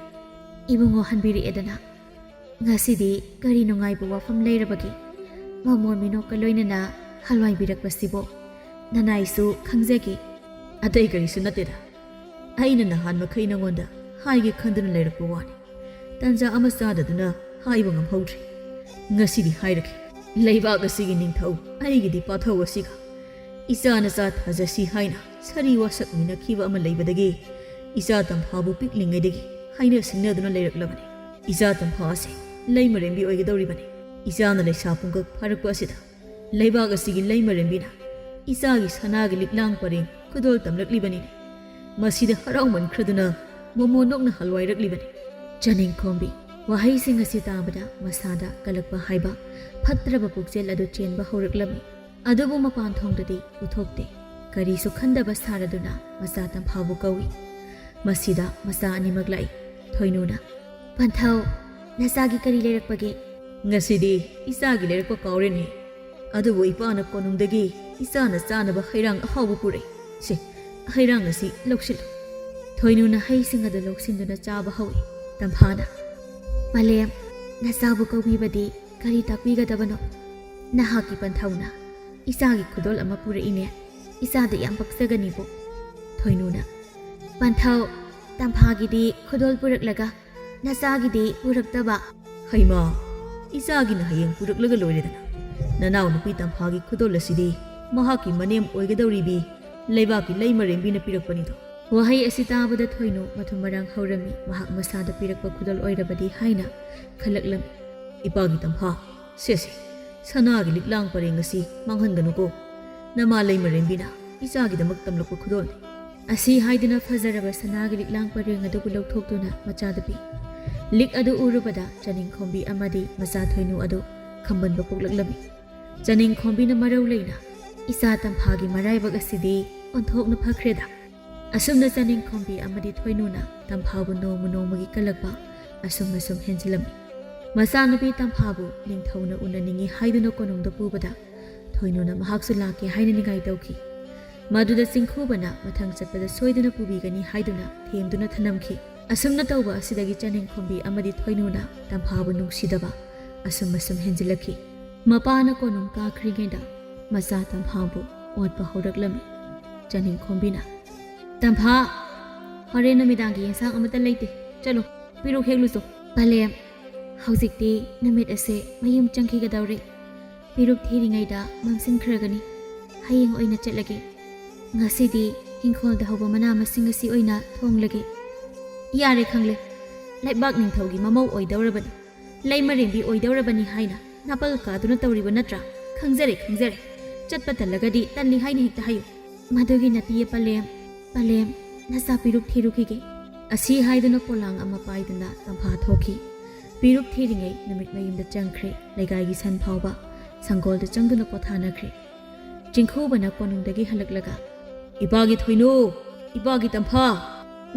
"ꯏꯕꯨꯡꯉꯣ ꯍꯟꯕꯤꯔꯛꯑꯦꯗꯅ꯫ ꯉꯁꯤꯗꯤ ꯀꯔꯤ ꯅꯨꯡꯉꯥꯏꯕ ꯋꯥꯐꯝ ꯂꯩꯔꯕꯒꯦ? ꯃꯃꯣꯟ ꯃꯤꯅꯣꯛꯀ ꯂꯣꯏꯅꯅ ꯍꯜꯋꯥꯏꯕꯤꯔꯛꯄꯁꯤꯕꯣ ꯅꯅꯥꯏꯁꯨ ꯈꯪꯖꯒꯦ꯫" "ꯑꯇꯩ ꯀꯔꯤꯁꯨ ꯅꯠꯇꯦꯗ, ꯑꯩꯅ ꯅꯍꯥꯟ ꯃꯈꯩ ꯅꯉꯣꯟꯗ ꯍꯥꯏꯒꯦ ꯈꯟꯗꯨꯅ ꯂꯩꯔꯛꯄ ꯋꯥꯅꯤ꯫ ꯇꯟꯖꯥ ꯑꯃ ꯆꯥꯗꯗꯨꯅ ꯍꯥꯏꯕ ꯉꯝꯍꯧꯗ꯭ꯔꯦ꯫ ꯉꯁꯤꯗꯤ ꯍꯥꯏꯔꯒꯦ꯫ ꯂꯩꯕꯥꯛ ꯑꯁꯤꯒꯤ ꯅꯤꯡꯊꯧ ꯑꯩꯒꯤꯗꯤ ꯄꯥꯊꯧ ꯑꯁꯤꯒ ꯏꯆꯥ ꯅꯆꯥ ꯊꯥꯖꯁꯤ ꯍꯥꯏꯅ ꯁꯥꯔꯤ ꯋꯥꯁꯛꯃꯤꯟꯅꯈꯤꯕ ꯑꯃ ꯂꯩꯕꯗꯒꯤ ꯏꯆꯥ ꯇꯝꯐꯥꯕꯨ ꯄꯤꯛꯂꯤꯉꯩꯗꯒꯤ ꯍꯥꯏꯅ ꯁꯤꯡꯅꯗꯨꯅ ꯂꯩꯔꯛꯂꯕꯅꯤ꯫ ꯏꯆꯥ ꯇꯝꯐꯥ ꯑꯁꯤ ꯂꯩꯃꯔꯦꯝꯕꯤ ꯑꯣꯏꯒꯗꯧꯔꯤꯕꯅꯤ꯫ ꯏꯆꯥꯅ ꯂꯩꯁꯥ ꯄꯨꯡꯀꯛ ꯐꯥꯔꯛꯄ ꯑꯁꯤꯗ ꯂꯩꯕꯥꯛ ꯑꯁꯤꯒꯤ ꯂꯩꯃꯔꯦꯝꯕꯤꯅ ꯏꯆꯥꯒꯤ ꯁꯅꯥꯒꯤ ꯂꯤꯛꯂꯥꯡ ꯄꯔꯦꯡ ꯈꯨꯗꯣꯜ ꯇꯝꯂꯛꯂꯤꯕꯅꯤꯅꯦ꯫ ꯃꯁꯤꯗ ꯍꯔꯥꯎꯃꯟꯈ꯭ꯔꯗꯨꯅ ꯃꯃꯣꯟ ꯅꯣꯛꯅ ꯍꯜꯋꯥꯏꯔꯛꯂꯤꯕꯅꯤ꯫" ꯆꯥꯅꯤꯡꯈꯣꯝꯕꯤ ꯋꯥꯍꯩꯁꯤꯡ ꯑꯁꯤ ꯇꯥꯕꯗ ꯃꯁꯥꯗ ꯀꯜꯂꯛꯄ ꯍꯥꯏꯕ ꯐꯠꯇ꯭ꯔꯕ ꯄꯨꯛꯆꯦꯜ ꯑꯗꯨ ꯆꯦꯟꯕ ꯍꯧꯔꯛꯂꯝꯃꯤ꯫ ꯑꯗꯨꯕꯨ ꯃꯄꯥꯟ ꯊꯣꯡꯗꯗꯤ ꯎꯊꯣꯛꯇꯦ꯫ ꯀꯔꯤꯁꯨ ꯈꯟꯗꯕ ꯁꯥꯔꯗꯨꯅ ꯃꯆꯥ ꯇꯝꯐꯥꯕꯨ ꯀꯧꯏ꯫ ꯃꯁꯤꯗ ꯃꯆꯥ ꯑꯅꯤꯃꯛ ꯂꯥꯛꯏ꯫ ꯊꯣꯏꯅꯨꯅ, "ꯄꯟꯊꯧ, ꯅꯆꯥꯒꯤ ꯀꯔꯤ ꯂꯩꯔꯛꯄꯒꯦ?" "ꯉꯁꯤꯗꯤ ꯏꯆꯥꯒꯤ ꯂꯩꯔꯛꯄ ꯀꯥꯎꯔꯦꯅꯦ꯫ ꯑꯗꯨꯕꯨ ꯏꯄꯥꯅ ꯀꯣꯅꯨꯡꯗꯒꯤ ꯏꯆꯥꯅ ꯆꯥꯅꯕ ꯍꯩꯔꯥꯡ ꯑꯍꯥꯎꯕ ꯄꯨꯔꯛꯏ꯫ ꯁꯦ, ꯍꯩꯔꯥꯡ ꯑꯁꯤ ꯂꯧꯁꯤꯜꯂꯨ꯫" ꯊꯣꯏꯅꯨꯅ ꯍꯩꯁꯤꯡ ꯑꯗꯨ ꯂꯧꯁꯤꯟꯗꯨꯅ ꯆꯥꯕ ꯍꯧꯏ꯫ ꯇꯝꯐꯥꯅ, "ꯄꯂꯦꯝ, ꯅꯆꯥꯕꯨ ꯀꯧꯕꯤꯕꯗꯤ ꯀꯔꯤ ꯇꯥꯛꯄꯤꯒꯗꯕꯅꯣ? ꯅꯍꯥꯛꯀꯤ ꯄꯟꯊꯧꯅ ꯏꯆꯥꯒꯤ ꯈꯨꯗꯣꯜ ꯑꯃ ꯄꯨꯔꯛꯏꯅꯦ꯫ ꯏꯆꯥꯗ ꯌꯥꯝ ꯄꯛꯆꯒꯅꯤꯕꯨ꯫" ꯊꯣꯏꯅꯨꯅ, "ꯄꯟꯊꯧ, ꯇꯝꯐꯥꯒꯤꯗꯤ ꯈꯨꯗꯣꯜ ꯄꯨꯔꯛꯂꯒ ꯅꯆꯥꯒꯤꯗꯤ ꯄꯨꯔꯛꯇꯕ?" "ꯍꯩꯃꯥ, ꯏꯆꯥꯒꯤꯅ ꯍꯌꯦꯡ ꯄꯨꯔꯛꯂꯒ ꯂꯣꯏꯔꯦꯗꯅ꯫ ꯅꯅꯥꯎ ꯅꯨꯄꯤ ꯇꯝꯐꯥꯒꯤ ꯈꯨꯗꯣꯜ ꯑꯁꯤꯗꯤ ꯃꯍꯥꯛꯀꯤ ꯃꯅꯦꯝ ꯑꯣꯏꯒꯗꯧꯔꯤꯕꯤ ꯂꯩꯕꯥꯛꯀꯤ ꯂꯩꯃꯔꯦꯝꯕꯤꯅ ꯄꯤꯔꯛꯄꯅꯤꯗꯣ꯫ ꯋꯥꯍꯩ ꯑꯁꯤ ꯇꯥꯕꯗ ꯊꯣꯏꯅꯨ ꯃꯊꯨꯝ ꯃꯔꯥꯡ ꯍꯧꯔꯝꯃꯤ꯫ ꯃꯍꯥꯛ ꯃꯁꯥꯗ ꯄꯤꯔꯛꯄ ꯈꯨꯗꯣꯜ ꯑꯣꯏꯔꯕꯗꯤ ꯍꯥꯏꯅ ꯈꯜꯂꯛꯂꯝꯃꯤ꯫ "ꯏꯄꯥꯒꯤ ꯇꯝꯐꯥ, ꯁꯦꯁꯦ, ꯁꯅꯥꯒꯤ ꯂꯤꯛꯂꯥꯡ ꯄꯔꯦꯡ ꯑꯁꯤ ꯃꯥꯡꯍꯟꯒꯅꯨꯀꯣ꯫ ꯅꯃꯥ ꯂꯩꯃꯔꯦꯝꯕꯤꯅ ꯏꯆꯥꯒꯤꯗꯃꯛ ꯇꯝꯂꯛꯄ ꯈꯨꯗꯣꯜꯅꯤ꯫" ꯑꯁꯤ ꯍꯥꯏꯗꯨꯅ ꯐꯖꯔꯕ ꯁꯅꯥꯒꯤ ꯂꯤꯛꯂꯥꯡ ꯄꯔꯦꯡ ꯑꯗꯨꯕꯨ ꯂꯧꯊꯣꯛꯇꯨꯅ ꯃꯆꯥꯗ ꯄꯤ꯫ ꯂꯤꯛ ꯑꯗꯨ ꯎꯔꯨꯕꯗ ꯆꯅꯤꯡꯈꯣꯝꯕꯤ ꯑꯃꯗꯤ ꯃꯆꯥ ꯊꯣꯏꯅꯨ ꯑꯗꯨ ꯈꯝꯕꯟꯕ ꯄꯣꯛꯂꯛꯂꯝꯃꯤ꯫ ꯆꯅꯤꯡꯈꯣꯝꯕꯤꯅ ꯃꯔꯧ ꯂꯩꯅ, "ꯏꯆꯥ ꯇꯝꯐꯥꯒꯤ ꯃꯔꯥꯏꯕꯛ ꯑꯁꯤꯗꯤ ꯑꯣꯟꯊꯣꯛꯅ ꯐꯈ꯭ꯔꯦꯗ꯫" ꯑꯁꯨꯝꯅ ꯆꯅꯤꯡꯈꯣꯝꯕꯤ ꯑꯃꯗꯤ ꯊꯣꯏꯅꯨꯅ ꯇꯝꯐꯥꯕꯨ ꯅꯣꯡꯃ ꯅꯣꯡꯃꯒꯤ ꯀꯜꯂꯛꯄ ꯑꯁꯨꯝ ꯑꯁꯨꯝ ꯍꯦꯟꯖꯤꯜꯂꯝꯃꯤ꯫ ꯃꯆꯥꯅꯨꯄꯤ ꯇꯝꯐꯥꯕꯨ ꯅꯤꯡꯊꯧꯅ ꯎꯅꯅꯤꯡꯏ ꯍꯥꯏꯗꯨꯅ ꯀꯣꯅꯨꯡꯗ ꯄꯨꯕꯗ ꯊꯣꯏꯅꯨꯅ ꯃꯍꯥꯛꯁꯨ ꯂꯥꯛꯀꯦ ꯍꯥꯏꯅ ꯅꯤꯡꯉꯥꯏ ꯇꯧꯈꯤ꯫ ꯃꯗꯨꯗ ꯆꯤꯡꯈꯨꯕꯅ ꯃꯊꯪ ꯆꯠꯄꯗ ꯁꯣꯏꯗꯅ ꯄꯨꯕꯤꯒꯅꯤ ꯍꯥꯏꯗꯨꯅ ꯊꯦꯝꯗꯨꯅ ꯊꯅꯝꯈꯤ꯫ ꯑꯁꯨꯝꯅ ꯇꯧꯕ ꯑꯁꯤꯗꯒꯤ ꯆꯅꯤꯡꯈꯣꯝꯕꯤ ꯑꯃꯗꯤ ꯊꯣꯏꯅꯨꯅ ꯇꯝꯐꯥꯕꯨ ꯅꯨꯡꯁꯤꯗꯕ ꯑꯁꯨꯝ ꯑꯁꯨꯝ ꯍꯦꯟꯖꯤꯜꯂꯛꯈꯤ꯫ ꯃꯄꯥꯅ ꯀꯣꯅꯨꯡ ꯀꯥꯈ꯭ꯔꯤꯉꯩꯗ ꯃꯆꯥ ꯇꯝꯐꯥꯕꯨ ꯑꯣꯠꯄ ꯍꯧꯔꯛꯂꯝꯃꯤ꯫ ꯆꯅꯤꯡꯈꯣꯝꯕꯤꯅ, "ꯇꯝꯐꯥ, ꯍꯣꯔꯦꯟ ꯅꯨꯃꯤꯗꯥꯡꯒꯤ ꯌꯦꯟꯁꯥꯡ ꯑꯃꯠꯇ ꯂꯩꯇꯦ꯫ ꯆꯠꯂꯣ, ꯄꯤꯔꯨꯛ ꯍꯦꯛꯂꯨꯆꯣ꯫" "ꯄꯂꯦꯝ, ꯍꯧꯖꯤꯛꯇꯤ ꯅꯨꯃꯤꯠ ꯑꯁꯦ ꯃꯌꯨꯝ ꯆꯪꯈꯤꯒꯗꯧꯔꯦ꯫ ꯄꯤꯔꯨꯛ ꯊꯤꯔꯤꯉꯩꯗ ꯃꯝꯁꯤꯟꯈ꯭ꯔꯒꯅꯤ꯫ ꯍꯌꯦꯡ ꯑꯣꯏꯅ ꯆꯠꯂꯒꯦ꯫ ꯉꯁꯤꯗꯤ ꯏꯪꯈꯣꯜꯗ ꯍꯧꯕ ꯃꯅꯥ ꯃꯁꯤꯡ ꯑꯁꯤ ꯑꯣꯏꯅ ꯊꯣꯡꯂꯒꯦ꯫" "ꯌꯥꯔꯦ, ꯈꯪꯂꯦ꯫ ꯂꯩꯕꯥꯛ ꯅꯤꯡꯊꯧꯒꯤ ꯃꯃꯧ ꯑꯣꯏꯗꯧꯔꯕꯅꯤ, ꯂꯩꯃꯔꯦꯝꯕꯤ ꯑꯣꯏꯗꯧꯔꯕꯅꯤ ꯍꯥꯏꯅ ꯅꯥꯄꯜ ꯀꯥꯗꯨꯅ ꯇꯧꯔꯤꯕ ꯅꯠꯇ꯭ꯔꯥ? ꯈꯪꯖꯔꯦ, ꯈꯪꯖꯔꯦ꯫ ꯆꯠꯄ ꯇꯜꯂꯒꯗꯤ ꯇꯜꯂꯤ ꯍꯥꯏꯅ ꯍꯦꯛꯇ ꯍꯥꯏꯌꯨ꯫" "ꯃꯗꯨꯒꯤ ꯅꯠꯇꯤꯌꯦ ꯄꯂꯦꯝ, ꯄꯂꯦꯝ, ꯅꯆꯥ ꯄꯤꯔꯨꯛ ꯊꯤꯔꯨꯈꯤꯒꯦ꯫" ꯑꯁꯤ ꯍꯥꯏꯗꯨꯅ ꯄꯣꯂꯥꯡ ꯑꯃ ꯄꯥꯏꯗꯨꯅ ꯇꯝꯐꯥ ꯊꯣꯛꯈꯤ꯫ ꯄꯤꯔꯨꯛ ꯊꯤꯔꯤꯉꯩ ꯅꯨꯃꯤꯠ ꯃꯌꯨꯝꯗ ꯆꯪꯈ꯭ꯔꯦ꯫ ꯂꯩꯀꯥꯏꯒꯤ ꯁꯟ ꯐꯥꯎꯕ ꯁꯪꯒꯣꯜꯗ ꯆꯪꯗꯨꯅ ꯄꯣꯊꯥꯅꯈ꯭ꯔꯦ꯫ ꯆꯤꯡꯈꯨꯕꯅ ꯀꯣꯅꯨꯡꯗꯒꯤ ꯍꯜꯂꯛꯂꯒ, "ꯏꯄꯥꯒꯤ ꯊꯣꯏꯅꯨ, ꯏꯄꯥꯒꯤ ꯇꯝꯐꯥ,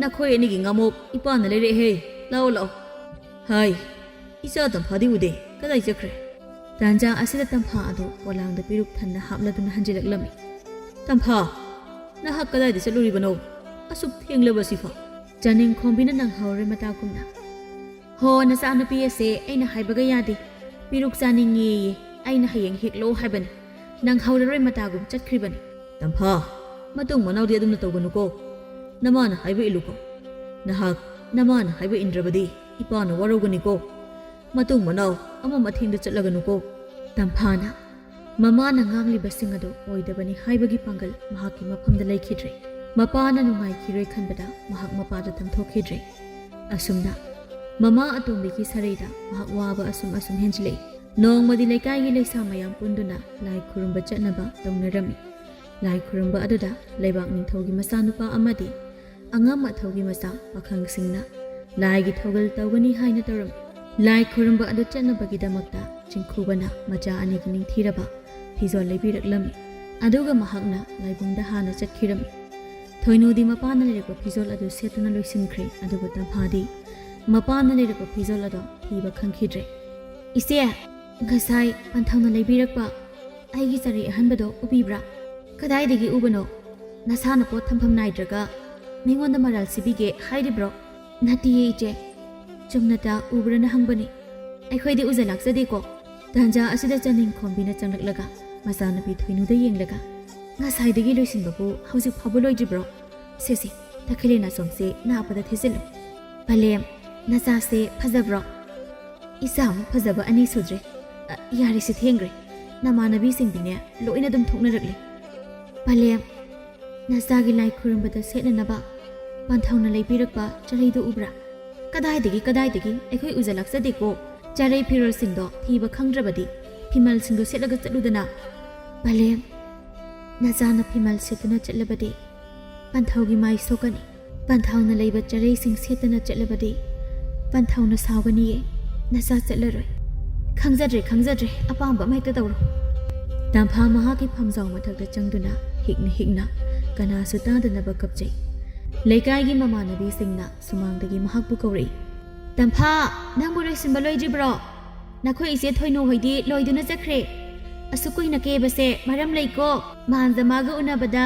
ꯅꯈꯣꯏ ꯑꯅꯤꯒꯤ ꯉꯥꯃꯣꯛ ꯏꯄꯥꯅ ꯂꯩꯔꯛꯑꯦꯍꯦ, ꯂꯥꯛꯑꯣ, ꯂꯥꯛꯑꯣ꯫" "ꯍꯥꯏ, ꯏꯆꯥ ꯇꯝꯐꯥꯗꯤ ꯎꯗꯦ, ꯀꯗꯥꯏ ꯆꯠꯈ꯭ꯔꯦ?" ꯇꯥꯟꯖꯥ ꯑꯁꯤꯗ ꯇꯝꯐꯥ ꯑꯗꯨ ꯄꯣꯂꯥꯡꯗ ꯄꯤꯔꯨꯛ ꯊꯟꯅ ꯍꯥꯞꯂꯗꯨꯅ ꯍꯟꯖꯤꯜꯂꯛꯂꯝꯃꯤ꯫ "ꯇꯝꯐꯥ, ꯅꯍꯥꯛ ꯀꯗꯥꯏꯗ ꯆꯠꯂꯨꯔꯤꯕꯅꯣ? ꯑꯁꯨꯛ ꯊꯦꯡꯂꯕ ꯁꯤꯐꯥꯎ?" ꯆꯥꯅꯤꯡꯈꯣꯝꯕꯤꯅ ꯅꯪꯍꯧꯔꯦ ꯃꯇꯥꯒꯨꯝꯅ, "ꯍꯣ, ꯅꯆꯥꯅꯨꯄꯤ ꯑꯁꯦ ꯑꯩꯅ ꯍꯥꯏꯕꯒ ꯌꯥꯗꯦ꯫ ꯄꯤꯔꯨꯛ ꯆꯥꯅꯤꯡꯉꯦꯌꯦ꯫ ꯑꯩꯅ ꯍꯌꯦꯡ ꯍꯦꯛꯂꯣ ꯍꯥꯏꯕꯅꯤ꯫ ꯅꯪꯍꯧꯔꯔꯣꯏ ꯃꯇꯥꯒꯨꯝ ꯆꯠꯈ꯭ꯔꯤꯕꯅꯤ꯫" "ꯇꯝꯐꯥ, ꯃꯇꯨꯡ ꯃꯅꯥꯎꯗꯤ ꯑꯗꯨꯝꯅ ꯇꯧꯒꯅꯨꯀꯣ꯫ ꯅꯃꯥꯅ ꯍꯥꯏꯕ ꯏꯜꯂꯨꯀꯣ꯫ ꯅꯍꯥꯛ ꯅꯃꯥꯅ ꯍꯥꯏꯕ ꯏꯟꯗ꯭ꯔꯕꯗꯤ ꯏꯄꯥꯅ ꯋꯥꯔꯧꯒꯅꯤꯀꯣ꯫ ꯃꯇꯨꯡ ꯃꯅꯥꯎ ꯑꯃ ꯃꯊꯦꯡꯗ ꯆꯠꯂꯒꯅꯨꯀꯣ꯫" ꯇꯝꯐꯥꯅ, ꯃꯃꯥꯅ ꯉꯥꯡꯂꯤꯕꯁꯤꯡ ꯑꯗꯨ ꯑꯣꯏꯗꯕꯅꯤ ꯍꯥꯏꯕꯒꯤ ꯄꯥꯡꯒꯜ ꯃꯍꯥꯛꯀꯤ ꯃꯐꯝꯗ ꯂꯩꯈꯤꯗ꯭ꯔꯦ꯫ ꯃꯄꯥꯅ ꯅꯨꯡꯉꯥꯏꯈꯤꯔꯣꯏ ꯈꯟꯕꯗ ꯃꯍꯥꯛ ꯃꯄꯥꯗ ꯇꯝꯊꯣꯛꯈꯤꯗ꯭ꯔꯦ꯫ ꯑꯁꯨꯝꯅ ꯃꯃꯥ ꯑꯇꯣꯝꯕꯤꯒꯤ ꯁꯔꯩꯗ ꯃꯍꯥꯛ ꯋꯥꯕ ꯑꯁꯨꯝ ꯑꯁꯨꯝ ꯍꯦꯟꯖꯤꯜꯂꯛꯏ꯫ ꯅꯣꯡꯃꯗꯤ ꯂꯩꯀꯥꯏꯒꯤ ꯂꯩꯁꯥ ꯃꯌꯥꯝ ꯄꯨꯟꯗꯨꯅ ꯂꯥꯏ ꯈꯨꯔꯨꯝꯕ ꯆꯠꯅꯕ ꯇꯧꯅꯔꯝꯃꯤ꯫ ꯂꯥꯏ ꯈꯨꯔꯨꯝꯕ ꯑꯗꯨꯗ ꯂꯩꯕꯥꯛ ꯅꯤꯡꯊꯧꯒꯤ ꯃꯆꯥꯅꯨꯄꯥ ꯑꯃꯗꯤ ꯑꯉꯝ ꯑꯊꯧꯒꯤ ꯃꯆꯥ ꯄꯥꯈꯪꯁꯤꯡꯅ ꯂꯥꯏꯒꯤ ꯊꯧꯒꯜ ꯇꯧꯒꯅꯤ ꯍꯥꯏꯅ ꯇꯧꯔꯝꯃꯤ꯫ ꯂꯥꯏ ꯈꯨꯔꯨꯝꯕ ꯑꯗꯨ ꯆꯠꯅꯕꯒꯤꯗꯃꯛꯇ ꯆꯤꯡꯈꯨꯕꯅ ꯃꯆꯥ ꯑꯅꯤꯒꯤ ꯅꯤꯡꯊꯤꯔꯕ ꯐꯤꯖꯣꯜ ꯂꯩꯕꯤꯔꯛꯂꯝꯃꯤ꯫ ꯑꯗꯨꯒ ꯃꯍꯥꯛꯅ ꯂꯥꯏꯕꯨꯡꯗ ꯍꯥꯟꯅ ꯆꯠꯈꯤꯔꯝꯃꯤ꯫ ꯊꯣꯏꯅꯨꯗꯤ ꯃꯄꯥꯅ ꯂꯩꯔꯛꯄ ꯐꯤꯖꯣꯜ ꯑꯗꯨ ꯁꯦꯠꯇꯨꯅ ꯂꯣꯏꯁꯤꯟꯈ꯭ꯔꯦ, ꯑꯗꯨꯕꯨ ꯇꯝꯐꯥꯗꯤ ꯃꯄꯥꯅ ꯂꯩꯔꯛꯄ ꯐꯤꯖꯣꯜ ꯑꯗꯣ ꯊꯤꯕ ꯈꯪꯈꯤꯗ꯭ꯔꯦ꯫ "ꯏꯆꯦ, ꯉꯁꯥꯏ ꯄꯟꯊꯧꯅ ꯂꯩꯕꯤꯔꯛꯄ ꯑꯩꯒꯤ ꯆꯔꯩ ꯑꯍꯟꯕꯗꯣ ꯎꯕꯤꯕ꯭ꯔꯥ?" "ꯀꯗꯥꯏꯗꯒꯤ ꯎꯕꯅꯣ? ꯅꯁꯥꯅ ꯄꯣꯠ ꯊꯝꯐꯝ ꯅꯥꯏꯗ꯭ꯔꯒ ꯃꯤꯉꯣꯟꯗ ꯃꯔꯥꯜ ꯁꯤꯕꯤꯒꯦ ꯍꯥꯏꯔꯤꯕ꯭ꯔꯣ?" "ꯅꯠꯇꯤꯌꯦ ꯏꯆꯦ, ꯆꯨꯝꯅꯇ ꯎꯕ꯭ꯔꯅ ꯍꯪꯕꯅꯤ꯫ ꯑꯩꯈꯣꯏꯗꯤ ꯎꯖ ꯂꯥꯛꯆꯗꯦꯀꯣ꯫" ꯇꯥꯟꯖꯥ ꯑꯁꯤꯗ ꯆꯥꯅꯤꯡꯈꯣꯝꯕꯤꯅ ꯆꯪꯂꯛꯂꯒ ꯃꯆꯥꯅꯨꯄꯤ ꯊꯣꯏꯅꯨꯗ ꯌꯦꯡꯂꯒ, "ꯉꯁꯥꯏꯗꯒꯤ ꯂꯣꯏꯁꯤꯟꯕꯕꯨ ꯍꯧꯖꯤꯛ ꯐꯥꯎꯕ ꯂꯣꯏꯗ꯭ꯔꯤꯕ꯭ꯔꯣ? ꯁꯦ ꯁꯦ, ꯇꯈꯦꯜꯂꯩ ꯅꯥꯆꯣꯝꯁꯦ ꯅꯥꯞꯄꯗ ꯊꯦꯠꯆꯤꯜꯂꯨ꯫ ꯄꯂꯦꯝ, ꯅꯆꯥꯁꯦ ꯐꯖꯕ꯭ꯔꯣ?" "ꯏꯆꯥꯃꯨꯛ ꯐꯖꯕ ꯑꯅꯤ ꯁꯨꯗ꯭ꯔꯦ꯫ ꯑ, ꯌꯥꯔꯦꯁꯦ, ꯊꯦꯡꯈ꯭ꯔꯦ꯫ ꯅꯃꯥꯟꯅꯕꯤꯁꯤꯡꯗꯤꯅꯦ ꯂꯣꯏꯅ ꯑꯗꯨꯝ ꯊꯣꯛꯅꯔꯛꯂꯦ꯫ ꯄꯂꯦꯝ, ꯅꯆꯥꯒꯤ ꯂꯥꯏ ꯈꯨꯔꯨꯝꯕꯗ ꯁꯦꯠꯅꯅꯕ ꯄꯟꯊꯧꯅ ꯂꯩꯕꯤꯔꯛꯄ ꯆꯔꯩꯗꯨ ꯎꯕ꯭ꯔꯥ?" "ꯀꯗꯥꯏꯗꯒꯤ, ꯀꯗꯥꯏꯗꯒꯤ? ꯑꯩꯈꯣꯏ ꯎꯖ ꯂꯥꯛꯆꯗꯦꯀꯣ꯫ ꯆꯔꯩ ꯐꯤꯔꯣꯜꯁꯤꯡꯗꯣ ꯊꯤꯕ ꯈꯪꯗ꯭ꯔꯕꯗꯤ ꯐꯤꯃꯜꯁꯤꯡꯗꯣ ꯁꯦꯠꯂꯒ ꯆꯠꯂꯨꯗꯅ꯫" "ꯄꯂꯦꯝ, ꯅꯆꯥꯅ ꯐꯤꯃꯜ ꯁꯦꯠꯇꯨꯅ ꯆꯠꯂꯕꯗꯤ ꯄꯟꯊꯧꯒꯤ ꯃꯥꯏ ꯁꯣꯛꯀꯅꯤ꯫ ꯄꯟꯊꯧꯅ ꯂꯩꯕ ꯆꯔꯩꯁꯤꯡ ꯁꯦꯠꯇꯅ ꯆꯠꯂꯕꯗꯤ ꯄꯟꯊꯧꯅ ꯁꯥꯎꯒꯅꯤꯌꯦ꯫ ꯅꯆꯥ ꯆꯠꯂꯔꯣꯏ꯫" "ꯈꯪꯖꯗ꯭ꯔꯦ, ꯈꯪꯖꯗ꯭ꯔꯦ, ꯑꯄꯥꯝꯕ ꯑꯃ ꯍꯦꯛꯇ ꯇꯧꯔꯣ꯫" ꯇꯝꯐꯥ ꯃꯍꯥꯛꯀꯤ ꯐꯝꯖꯥꯎ ꯃꯊꯛꯇ ꯆꯪꯗꯨꯅ ꯍꯤꯛꯅ ꯍꯤꯛꯅ ꯀꯅꯥꯁꯨ ꯇꯥꯗꯅꯕ ꯀꯞꯆꯩ꯫ ꯂꯩꯀꯥꯏꯒꯤ ꯃꯃꯥꯟꯅꯕꯤꯁꯤꯡꯅ ꯁꯨꯃꯥꯡꯗꯒꯤ ꯃꯍꯥꯛꯄꯨ ꯀꯧꯔꯛꯏ꯫ "ꯇꯝꯐꯥ, ꯅꯪꯕꯨ ꯂꯣꯏꯁꯤꯟꯕ ꯂꯣꯏꯗ꯭ꯔꯤꯕ꯭ꯔꯣ? ꯅꯈꯣꯏ ꯏꯆꯦ ꯊꯣꯏꯅꯨ ꯍꯣꯏꯗꯤ ꯂꯣꯏꯗꯨꯅ ꯆꯠꯈ꯭ꯔꯦ꯫ ꯑꯁꯨꯛ ꯀꯨꯏꯅ ꯀꯦꯕꯁꯦ ꯃꯔꯝ ꯂꯩꯀꯣ꯫ ꯃꯥꯟꯖ ꯃꯥꯒ ꯎꯅꯕꯗ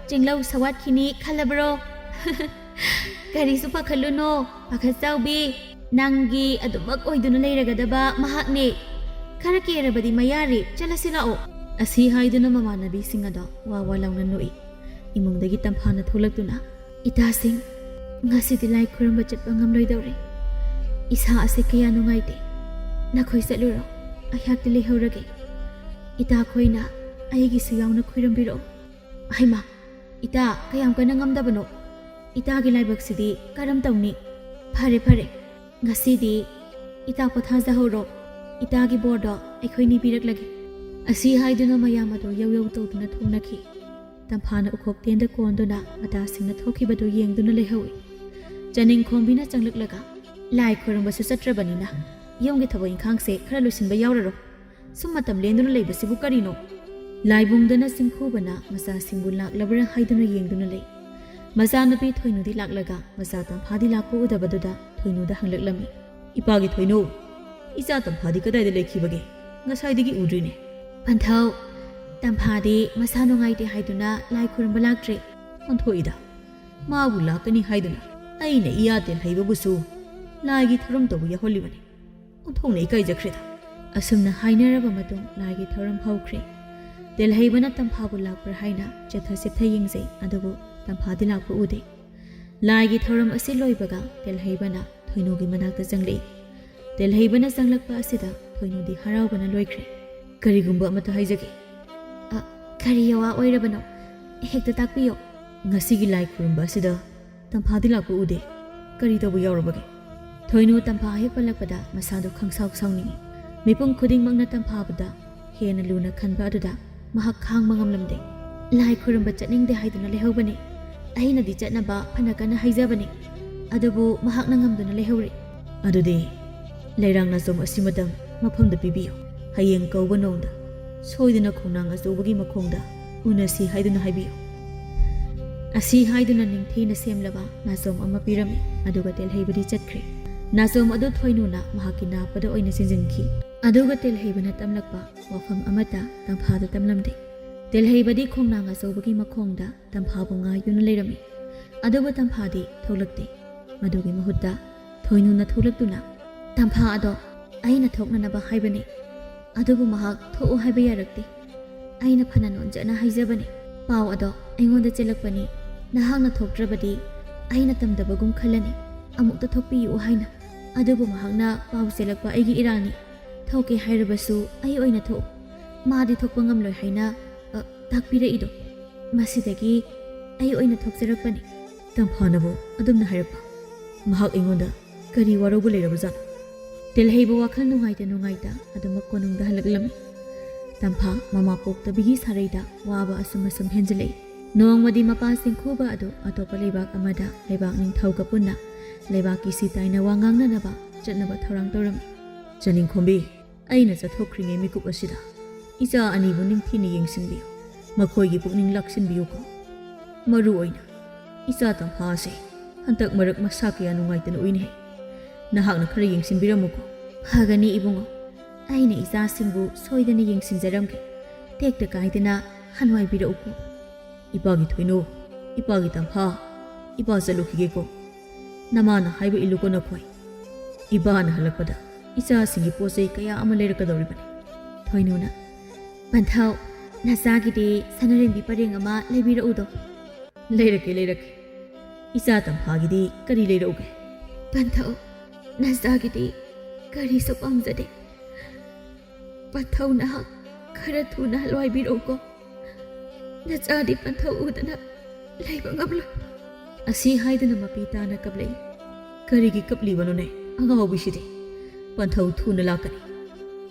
ꯆꯤꯡꯂꯧ ꯁꯧꯋꯥꯠꯈꯤꯅꯤ ꯈꯜꯂꯕ꯭ꯔꯣ?" "ꯀꯔꯤꯁꯨ ꯄꯥꯈꯠꯂꯨꯅꯣ, ꯄꯥꯈꯠ ꯆꯥꯎꯕꯤ꯫ ꯅꯪꯒꯤ ꯑꯗꯨꯃꯛ ꯑꯣꯏꯗꯨꯅ ꯂꯩꯔꯒꯗꯕ ꯃꯍꯥꯛꯅꯦ꯫ ꯈꯔ ꯀꯦꯔꯕꯗꯤ ꯃꯌꯥꯔꯦ, ꯆꯠꯂꯁꯤ ꯂꯥꯛꯑꯣ꯫" ꯑꯁꯤ ꯍꯥꯏꯗꯨꯅ ꯃꯃꯥꯟꯅꯕꯤꯁꯤꯡ ꯑꯗꯣ ꯋꯥ ꯋꯥ ꯂꯥꯎꯅ ꯅꯣꯛꯏ꯫ ꯏꯃꯨꯡꯗꯒꯤ ꯇꯝꯐꯥꯅ ꯊꯣꯛꯂꯛꯇꯨꯅ, "ꯏꯇꯥꯁꯤꯡ, ꯉꯁꯤꯗꯤ ꯂꯥꯏ ꯈꯨꯔꯨꯝꯕ ꯆꯠꯄ ꯉꯝꯂꯣꯏꯗꯧꯔꯦ꯫ ꯏꯁꯥ ꯑꯁꯦ ꯀꯌꯥ ꯅꯨꯡꯉꯥꯏꯇꯦ꯫ ꯅꯈꯣꯏ ꯆꯠꯂꯨꯔꯣ, ꯑꯩꯍꯥꯛꯇꯤ ꯂꯩꯍꯧꯔꯒꯦ꯫" ꯏꯇꯥꯈꯣꯏꯅ ꯑꯩꯒꯤꯁꯨ ꯌꯥꯎꯅ ꯈꯨꯔꯨꯝꯕꯤꯔꯛꯎ꯫ ꯍꯩꯃꯥ, ꯏꯇꯥ, ꯀꯌꯥꯝ ꯀꯟꯅ ꯉꯝꯗꯕꯅꯣ? ꯏꯇꯥꯒꯤ ꯂꯥꯏꯕꯛꯁꯤꯗꯤ ꯀꯔꯝ ꯇꯧꯅꯤ? ꯐꯔꯦ, ꯐꯔꯦ, ꯉꯁꯤꯗꯤ ꯏꯇꯥ ꯄꯣꯊꯥꯖꯍꯧꯔꯣ꯫ ꯏꯇꯥꯒꯤ ꯕꯣꯔꯗꯣ ꯑꯩꯈꯣꯏꯅꯤ ꯄꯤꯔꯛꯂꯒꯦ꯫ ꯑꯁꯤ ꯍꯥꯏꯗꯨꯅ ꯃꯌꯥꯝ ꯑꯗꯨ ꯌꯧ ꯌꯧ ꯇꯧꯗꯨꯅ ꯊꯣꯛꯅꯈꯤ꯫ ꯇꯝꯐꯥꯅ ꯎꯈꯣꯛ ꯇꯦꯟꯗ ꯀꯣꯟꯗꯨꯅ ꯃꯇꯥꯁꯤꯡꯅ ꯊꯣꯛꯈꯤꯕꯗꯨ ꯌꯦꯡꯗꯨꯅ ꯂꯩꯍꯧꯏ꯫ ꯆꯅꯤꯡꯈꯣꯝꯕꯤꯅ ꯆꯪꯂꯛꯂꯒ, "ꯂꯥꯏ ꯈꯨꯔꯨꯝꯕꯁꯨ ꯆꯠꯇ꯭ꯔꯕꯅꯤꯅ ꯌꯨꯝꯒꯤ ꯊꯕꯛ ꯏꯪꯈꯥꯡꯁꯦ ꯈꯔ ꯂꯣꯏꯁꯤꯟꯕ ꯌꯥꯎꯔꯔꯣ꯫ ꯁꯨꯝ ꯃꯇꯝ ꯂꯦꯟꯗꯨꯅ ꯂꯩꯕꯁꯤꯕꯨ ꯀꯔꯤꯅꯣ?" ꯂꯥꯏꯕꯨꯡꯗꯅ ꯆꯤꯡꯈꯨꯕꯅ ꯃꯆꯥꯁꯤꯡꯕꯨ ꯂꯥꯛꯂꯕ꯭ꯔꯥ ꯍꯥꯏꯗꯨꯅ ꯌꯦꯡꯗꯨꯅ ꯂꯩ꯫ ꯃꯆꯥꯅꯨꯄꯤ ꯊꯣꯏꯅꯨꯗꯤ ꯂꯥꯛꯂꯒ ꯃꯆꯥ ꯇꯝꯐꯥꯗꯤ ꯂꯥꯛꯄ ꯎꯗꯕꯗꯨꯗ ꯊꯣꯏꯅꯨꯗ ꯍꯪꯂꯛꯂꯝꯃꯤ꯫ "ꯏꯄꯥꯒꯤ ꯊꯣꯏꯅꯨ, ꯏꯆꯥ ꯇꯝꯐꯥꯗꯤ ꯀꯗꯥꯏꯗ ꯂꯩꯈꯤꯕꯒꯦ? ꯉꯁꯥꯏꯗꯒꯤ ꯎꯗ꯭ꯔꯤꯅꯦ?" "ꯄꯟꯊꯧ, ꯇꯝꯐꯥꯗꯤ ꯃꯁꯥ ꯅꯨꯡꯉꯥꯏꯇꯦ ꯍꯥꯏꯗꯨꯅ ꯂꯥꯏ ꯈꯨꯔꯨꯝꯕ ꯂꯥꯛꯇ꯭ꯔꯦ꯫" "ꯑꯣꯟꯊꯣꯛꯏꯗ, ꯃꯥꯕꯨ ꯂꯥꯛꯀꯅꯤ ꯍꯥꯏꯗꯨꯅ ꯑꯩꯅ ꯏꯌꯥ ꯇꯦꯜꯍꯩꯕꯕꯨꯁꯨ ꯂꯥꯏꯒꯤ ꯊꯧꯔꯝ ꯇꯧꯕ ꯌꯥꯎꯍꯜꯂꯤꯕꯅꯤ꯫ ꯑꯣꯟꯊꯣꯛꯅ ꯏꯀꯥꯏꯖꯈ꯭ꯔꯦꯗ꯫" ꯑꯁꯨꯝꯅ ꯍꯥꯏꯅꯔꯕ ꯃꯇꯨꯡ ꯂꯥꯏꯒꯤ ꯊꯧꯔꯝ ꯍꯧꯈ꯭ꯔꯦ꯫ ꯇꯦꯜꯍꯩꯕꯅ ꯇꯝꯐꯥꯕꯨ ꯂꯥꯛꯄ꯭ꯔꯥ ꯍꯥꯏꯅ ꯆꯦꯠꯊ ꯆꯦꯠꯊ ꯌꯦꯡꯖꯩ, ꯑꯗꯨꯕꯨ ꯇꯝꯐꯥꯗꯤ ꯂꯥꯛꯄ ꯎꯗꯦ꯫ ꯂꯥꯏꯒꯤ ꯊꯧꯔꯝ ꯑꯁꯤ ꯂꯣꯏꯕꯒ ꯇꯦꯜꯍꯩꯕꯅ ꯊꯣꯏꯅꯨꯒꯤ ꯃꯅꯥꯛꯇ ꯆꯪꯂꯛꯏ꯫ ꯇꯦꯜꯍꯩꯕꯅ ꯆꯪꯂꯛꯄ ꯑꯁꯤꯗ ꯊꯣꯏꯅꯨꯗꯤ ꯍꯔꯥꯎꯕꯅ ꯂꯣꯏꯈ꯭ꯔꯦ꯫ "ꯀꯔꯤꯒꯨꯝꯕ ꯑꯃꯠꯇ ꯍꯥꯏꯖꯒꯦ꯫" "ꯑ, ꯀꯔꯤ ꯑꯋꯥ ꯑꯣꯏꯔꯕꯅꯣ? ꯍꯦꯛꯇ ꯇꯥꯛꯄꯤꯌꯣ꯫" "ꯉꯁꯤꯒꯤ ꯂꯥꯏ ꯈꯨꯔꯨꯝꯕ ꯑꯁꯤꯗ ꯇꯝꯐꯥꯗꯤ ꯂꯥꯛꯄ ꯎꯗꯦ꯫ ꯀꯔꯤ ꯇꯧꯕ ꯌꯥꯎꯔꯕꯒꯦ?" ꯊꯣꯏꯅꯨ ꯇꯝꯐꯥ ꯍꯦꯛ ꯄꯜꯂꯛꯄꯗ ꯃꯁꯥꯗꯨ ꯈꯪꯁꯥꯎ ꯁꯥꯎꯅꯤꯡꯏ꯫ ꯃꯤꯄꯨꯝ ꯈꯨꯗꯤꯡꯃꯛꯅ ꯇꯝꯐꯥꯕꯗ ꯍꯦꯟꯅ ꯂꯨꯅ ꯈꯟꯕ ꯑꯗꯨꯗ ꯃꯍꯥꯛ ꯈꯥꯡꯕ ꯉꯝꯂꯝꯗꯦ꯫ "ꯂꯥꯏ ꯈꯨꯔꯨꯝꯕ ꯆꯠꯅꯤꯡꯗꯦ ꯍꯥꯏꯗꯨꯅ ꯂꯩꯍꯧꯕꯅꯤ꯫ ꯑꯩꯅꯗꯤ ꯆꯠꯅꯕ ꯐꯅ ꯀꯟꯅ ꯍꯥꯏꯖꯕꯅꯤ, ꯑꯗꯨꯕꯨ ꯃꯍꯥꯛꯅ ꯉꯝꯗꯨꯅ ꯂꯩꯍꯧꯔꯦ꯫" "ꯑꯗꯨꯗꯤ ꯂꯩꯔꯥꯡ ꯅꯥꯆꯣꯝ ꯑꯁꯤꯃꯇꯪ ꯃꯐꯝꯗ ꯄꯤꯕꯤꯌꯨ꯫ ꯍꯌꯦꯡ ꯀꯧꯕ ꯅꯣꯡꯗ ꯁꯣꯏꯗꯅ ꯈꯣꯡꯅꯥꯡ ꯑꯆꯧꯕꯒꯤ ꯃꯈꯣꯡꯗ ꯎꯅꯁꯤ ꯍꯥꯏꯗꯨꯅ ꯍꯥꯏꯕꯤꯌꯨ꯫" ꯑꯁꯤ ꯍꯥꯏꯗꯨꯅ ꯅꯤꯡꯊꯤꯅ ꯁꯦꯝꯂꯕ ꯅꯥꯆꯣꯝ ꯑꯃ ꯄꯤꯔꯝꯃꯤ, ꯑꯗꯨꯒ ꯇꯦꯜꯍꯩꯕꯗꯤ ꯆꯠꯈ꯭ꯔꯦ꯫ ꯅꯥꯆꯣꯝ ꯑꯗꯨ ꯊꯣꯏꯅꯨꯅ ꯃꯍꯥꯛꯀꯤ ꯅꯥꯞꯄꯗ ꯑꯣꯏꯅ ꯆꯤꯟꯁꯤꯟꯈꯤ, ꯑꯗꯨꯒ ꯇꯦꯜꯍꯩꯕꯅ ꯇꯝꯂꯛꯄ ꯋꯥꯐꯝ ꯑꯃꯠꯇ ꯇꯝꯐꯥꯗ ꯇꯝꯂꯝꯗꯦ꯫ ꯇꯦꯜꯍꯩꯕꯗꯤ ꯈꯣꯡꯅꯥꯡ ꯑꯆꯧꯕꯒꯤ ꯃꯈꯣꯡꯗ ꯇꯝꯐꯥꯕꯨ ꯉꯥꯏꯗꯨꯅ ꯂꯩꯔꯝꯃꯤ, ꯑꯗꯨꯕꯨ ꯇꯝꯐꯥꯗꯤ ꯊꯣꯛꯂꯛꯇꯦ꯫ ꯃꯗꯨꯒꯤ ꯃꯍꯨꯠꯇ ꯊꯣꯏꯅꯨꯅ ꯊꯣꯛꯂꯛꯇꯨꯅ, "ꯇꯝꯐꯥ ꯑꯗꯣ ꯑꯩꯅ ꯊꯣꯛꯅꯅꯕ ꯍꯥꯏꯕꯅꯤ, ꯑꯗꯨꯕꯨ ꯃꯍꯥꯛ ꯊꯣꯛꯎ ꯍꯥꯏꯕ ꯌꯥꯔꯛꯇꯦ꯫ ꯑꯩꯅ ꯐꯅ ꯅꯣꯟꯖꯅ ꯍꯥꯏꯖꯕꯅꯤ꯫ ꯄꯥꯎ ꯑꯗꯣ ꯑꯩꯉꯣꯟꯗ ꯆꯦꯜꯂꯛꯄꯅꯤ, ꯅꯍꯥꯛꯅ ꯊꯣꯛꯇ꯭ꯔꯕꯗꯤ ꯑꯩꯅ ꯇꯝꯗꯕꯒꯨꯝ ꯈꯜꯂꯅꯤ, ꯑꯃꯨꯛꯇ ꯊꯣꯛꯄꯤꯌꯨ ꯍꯥꯏꯅ꯫ ꯑꯗꯨꯕꯨ ꯃꯍꯥꯛꯅ ꯄꯥꯎ ꯆꯦꯜꯂꯛꯄ ꯑꯩꯒꯤ ꯏꯔꯥꯜꯅꯤ꯫ ꯊꯣꯛꯀꯦ ꯍꯥꯏꯔꯕꯁꯨ ꯑꯩ ꯑꯣꯏꯅ ꯊꯣꯛꯎ꯫ ꯃꯥꯗꯤ ꯊꯣꯛꯄ ꯉꯝꯂꯣꯏ ꯍꯥꯏꯅ, ꯑ, ꯇꯥꯛꯄꯤꯔꯛꯏꯗꯣ꯫ ꯃꯁꯤꯗꯒꯤ ꯑꯩ ꯑꯣꯏꯅ ꯊꯣꯛꯆꯔꯛꯄꯅꯤ꯫ ꯇꯝꯐꯥꯅꯕꯨ ꯑꯗꯨꯝꯅ ꯍꯥꯏꯔꯛꯄ? ꯃꯍꯥꯛ ꯑꯩꯉꯣꯟꯗ ꯀꯔꯤ ꯋꯥꯔꯧꯕ ꯂꯩꯔꯕꯖꯥꯠꯅꯣ? ꯇꯦꯜꯍꯩꯕ ꯋꯥꯈꯜ ꯅꯨꯡꯉꯥꯏꯇ ꯅꯨꯡꯉꯥꯏꯇ ꯑꯗꯨꯃꯛ ꯀꯣꯅꯨꯡꯗ ꯍꯜꯂꯛꯂꯝꯃꯤ꯫ ꯇꯝꯐꯥ ꯃꯃꯥ ꯄꯣꯛꯇꯕꯤꯒꯤ ꯁꯥꯔꯩꯗ ꯋꯥꯕ ꯑꯁꯨꯝ ꯑꯁꯨꯝ ꯍꯦꯟꯖꯤꯜꯂꯛꯏ꯫ ꯅꯣꯡꯃꯗꯤ ꯃꯄꯥ ꯆꯤꯡꯈꯨꯕ ꯑꯗꯨ ꯑꯇꯣꯞꯄ ꯂꯩꯕꯥꯛ ꯑꯃꯗ ꯂꯩꯕꯥꯛ ꯅꯤꯡꯊꯧꯒ ꯄꯨꯟꯅ ꯂꯩꯕꯥꯛꯀꯤ ꯁꯤꯇꯥꯏꯅ ꯋꯥ ꯉꯥꯡꯅꯅꯕ ꯆꯠꯅꯕ ꯊꯧꯔꯥꯡ ꯇꯧꯔꯝꯃꯤ꯫ ꯆꯅꯤꯡꯈꯣꯝꯕꯤ, ꯑꯩꯅ ꯆꯠꯊꯣꯛꯈ꯭ꯔꯤꯉꯩ ꯃꯤꯀꯨꯞ ꯑꯁꯤꯗ ꯏꯆꯥ ꯑꯅꯤꯕꯨ ꯅꯤꯡꯊꯤꯅ ꯌꯦꯡꯁꯤꯟꯕꯤꯌꯨ꯫ ꯃꯈꯣꯏꯒꯤ ꯄꯨꯛꯅꯤꯡ ꯂꯥꯛꯁꯤꯟꯕꯤꯌꯨꯀꯣ꯫ ꯃꯔꯨ ꯑꯣꯏꯅ ꯏꯆꯥ ꯇꯝꯐꯥ ꯑꯁꯤ ꯍꯟꯗꯛ ꯃꯔꯛ ꯃꯁꯥ ꯀꯌꯥ ꯅꯨꯡꯉꯥꯏꯇꯅ ꯎꯏꯅꯦ꯫ ꯅꯍꯥꯛꯅ ꯈꯔ ꯌꯦꯡꯁꯤꯟꯕꯤꯔꯝꯃꯨꯀꯣ꯫ ꯐꯒꯅꯤ ꯏꯕꯨꯡꯉꯣ, ꯑꯩꯅ ꯏꯆꯥꯁꯤꯡꯕꯨ ꯁꯣꯏꯗꯅ ꯌꯦꯡꯁꯤꯟꯖꯔꯝꯒꯦ꯫ ꯇꯦꯛꯇ ꯀꯥꯏꯗꯅ ꯍꯟꯋꯥꯏꯕꯤꯔꯛꯎꯀꯣ꯫ ꯏꯄꯥꯒꯤ ꯊꯣꯏꯅꯨ, ꯏꯄꯥꯒꯤ ꯇꯝꯐꯥ, ꯏꯄꯥ ꯆꯠꯂꯨꯈꯤꯒꯦꯀꯣ꯫ ꯅꯃꯥꯅ ꯍꯥꯏꯕ ꯏꯜꯂꯨꯀꯣ ꯅꯈꯣꯏ꯫ ꯏꯄꯥꯅ ꯍꯜꯂꯛꯄꯗ ꯏꯆꯥꯁꯤꯡꯒꯤ ꯄꯣꯠ ꯆꯩ ꯀꯌꯥ ꯑꯃ ꯂꯩꯔꯛꯀꯗꯧꯔꯤꯕꯅꯤ꯫ ꯊꯣꯏꯅꯨꯅ, "ꯄꯟꯊꯧ, ꯅꯆꯥꯒꯤꯗꯤ ꯁꯅꯔꯦꯝꯕꯤ ꯄꯔꯦꯡ ꯑꯃ ꯂꯩꯕꯤꯔꯛꯎꯗꯣ꯫" "ꯂꯩꯔꯛꯀꯦ, ꯂꯩꯔꯛꯀꯦ꯫ ꯏꯆꯥ ꯇꯝꯐꯥꯒꯤꯗꯤ ꯀꯔꯤ ꯂꯩꯔꯛꯎꯒꯦ?" "ꯄꯟꯊꯧ, ꯅꯆꯥꯒꯤꯗꯤ ꯀꯔꯤꯁꯨ ꯄꯥꯝꯖꯗꯦ꯫ ꯄꯟꯊꯧ ꯅꯍꯥꯛ ꯈꯔ ꯊꯨꯅ ꯍꯜꯋꯥꯏꯕꯤꯔꯛꯎꯀꯣ꯫ ꯅꯆꯥꯗꯤ ꯄꯟꯊꯧ ꯎꯗꯅ ꯂꯩꯕ ꯉꯝꯂꯣꯏ꯫" ꯑꯁꯤ ꯍꯥꯏꯗꯨꯅ ꯃꯄꯤ ꯇꯥꯅ ꯀꯞꯂꯛꯏ꯫ "ꯀꯔꯤꯒꯤ ꯀꯞꯂꯤꯕꯅꯣꯅꯦ ꯑꯉꯥꯎꯕꯤꯁꯤꯗꯤ? ꯄꯟꯊꯧ ꯊꯨꯅ ꯂꯥꯛꯀꯅꯤ꯫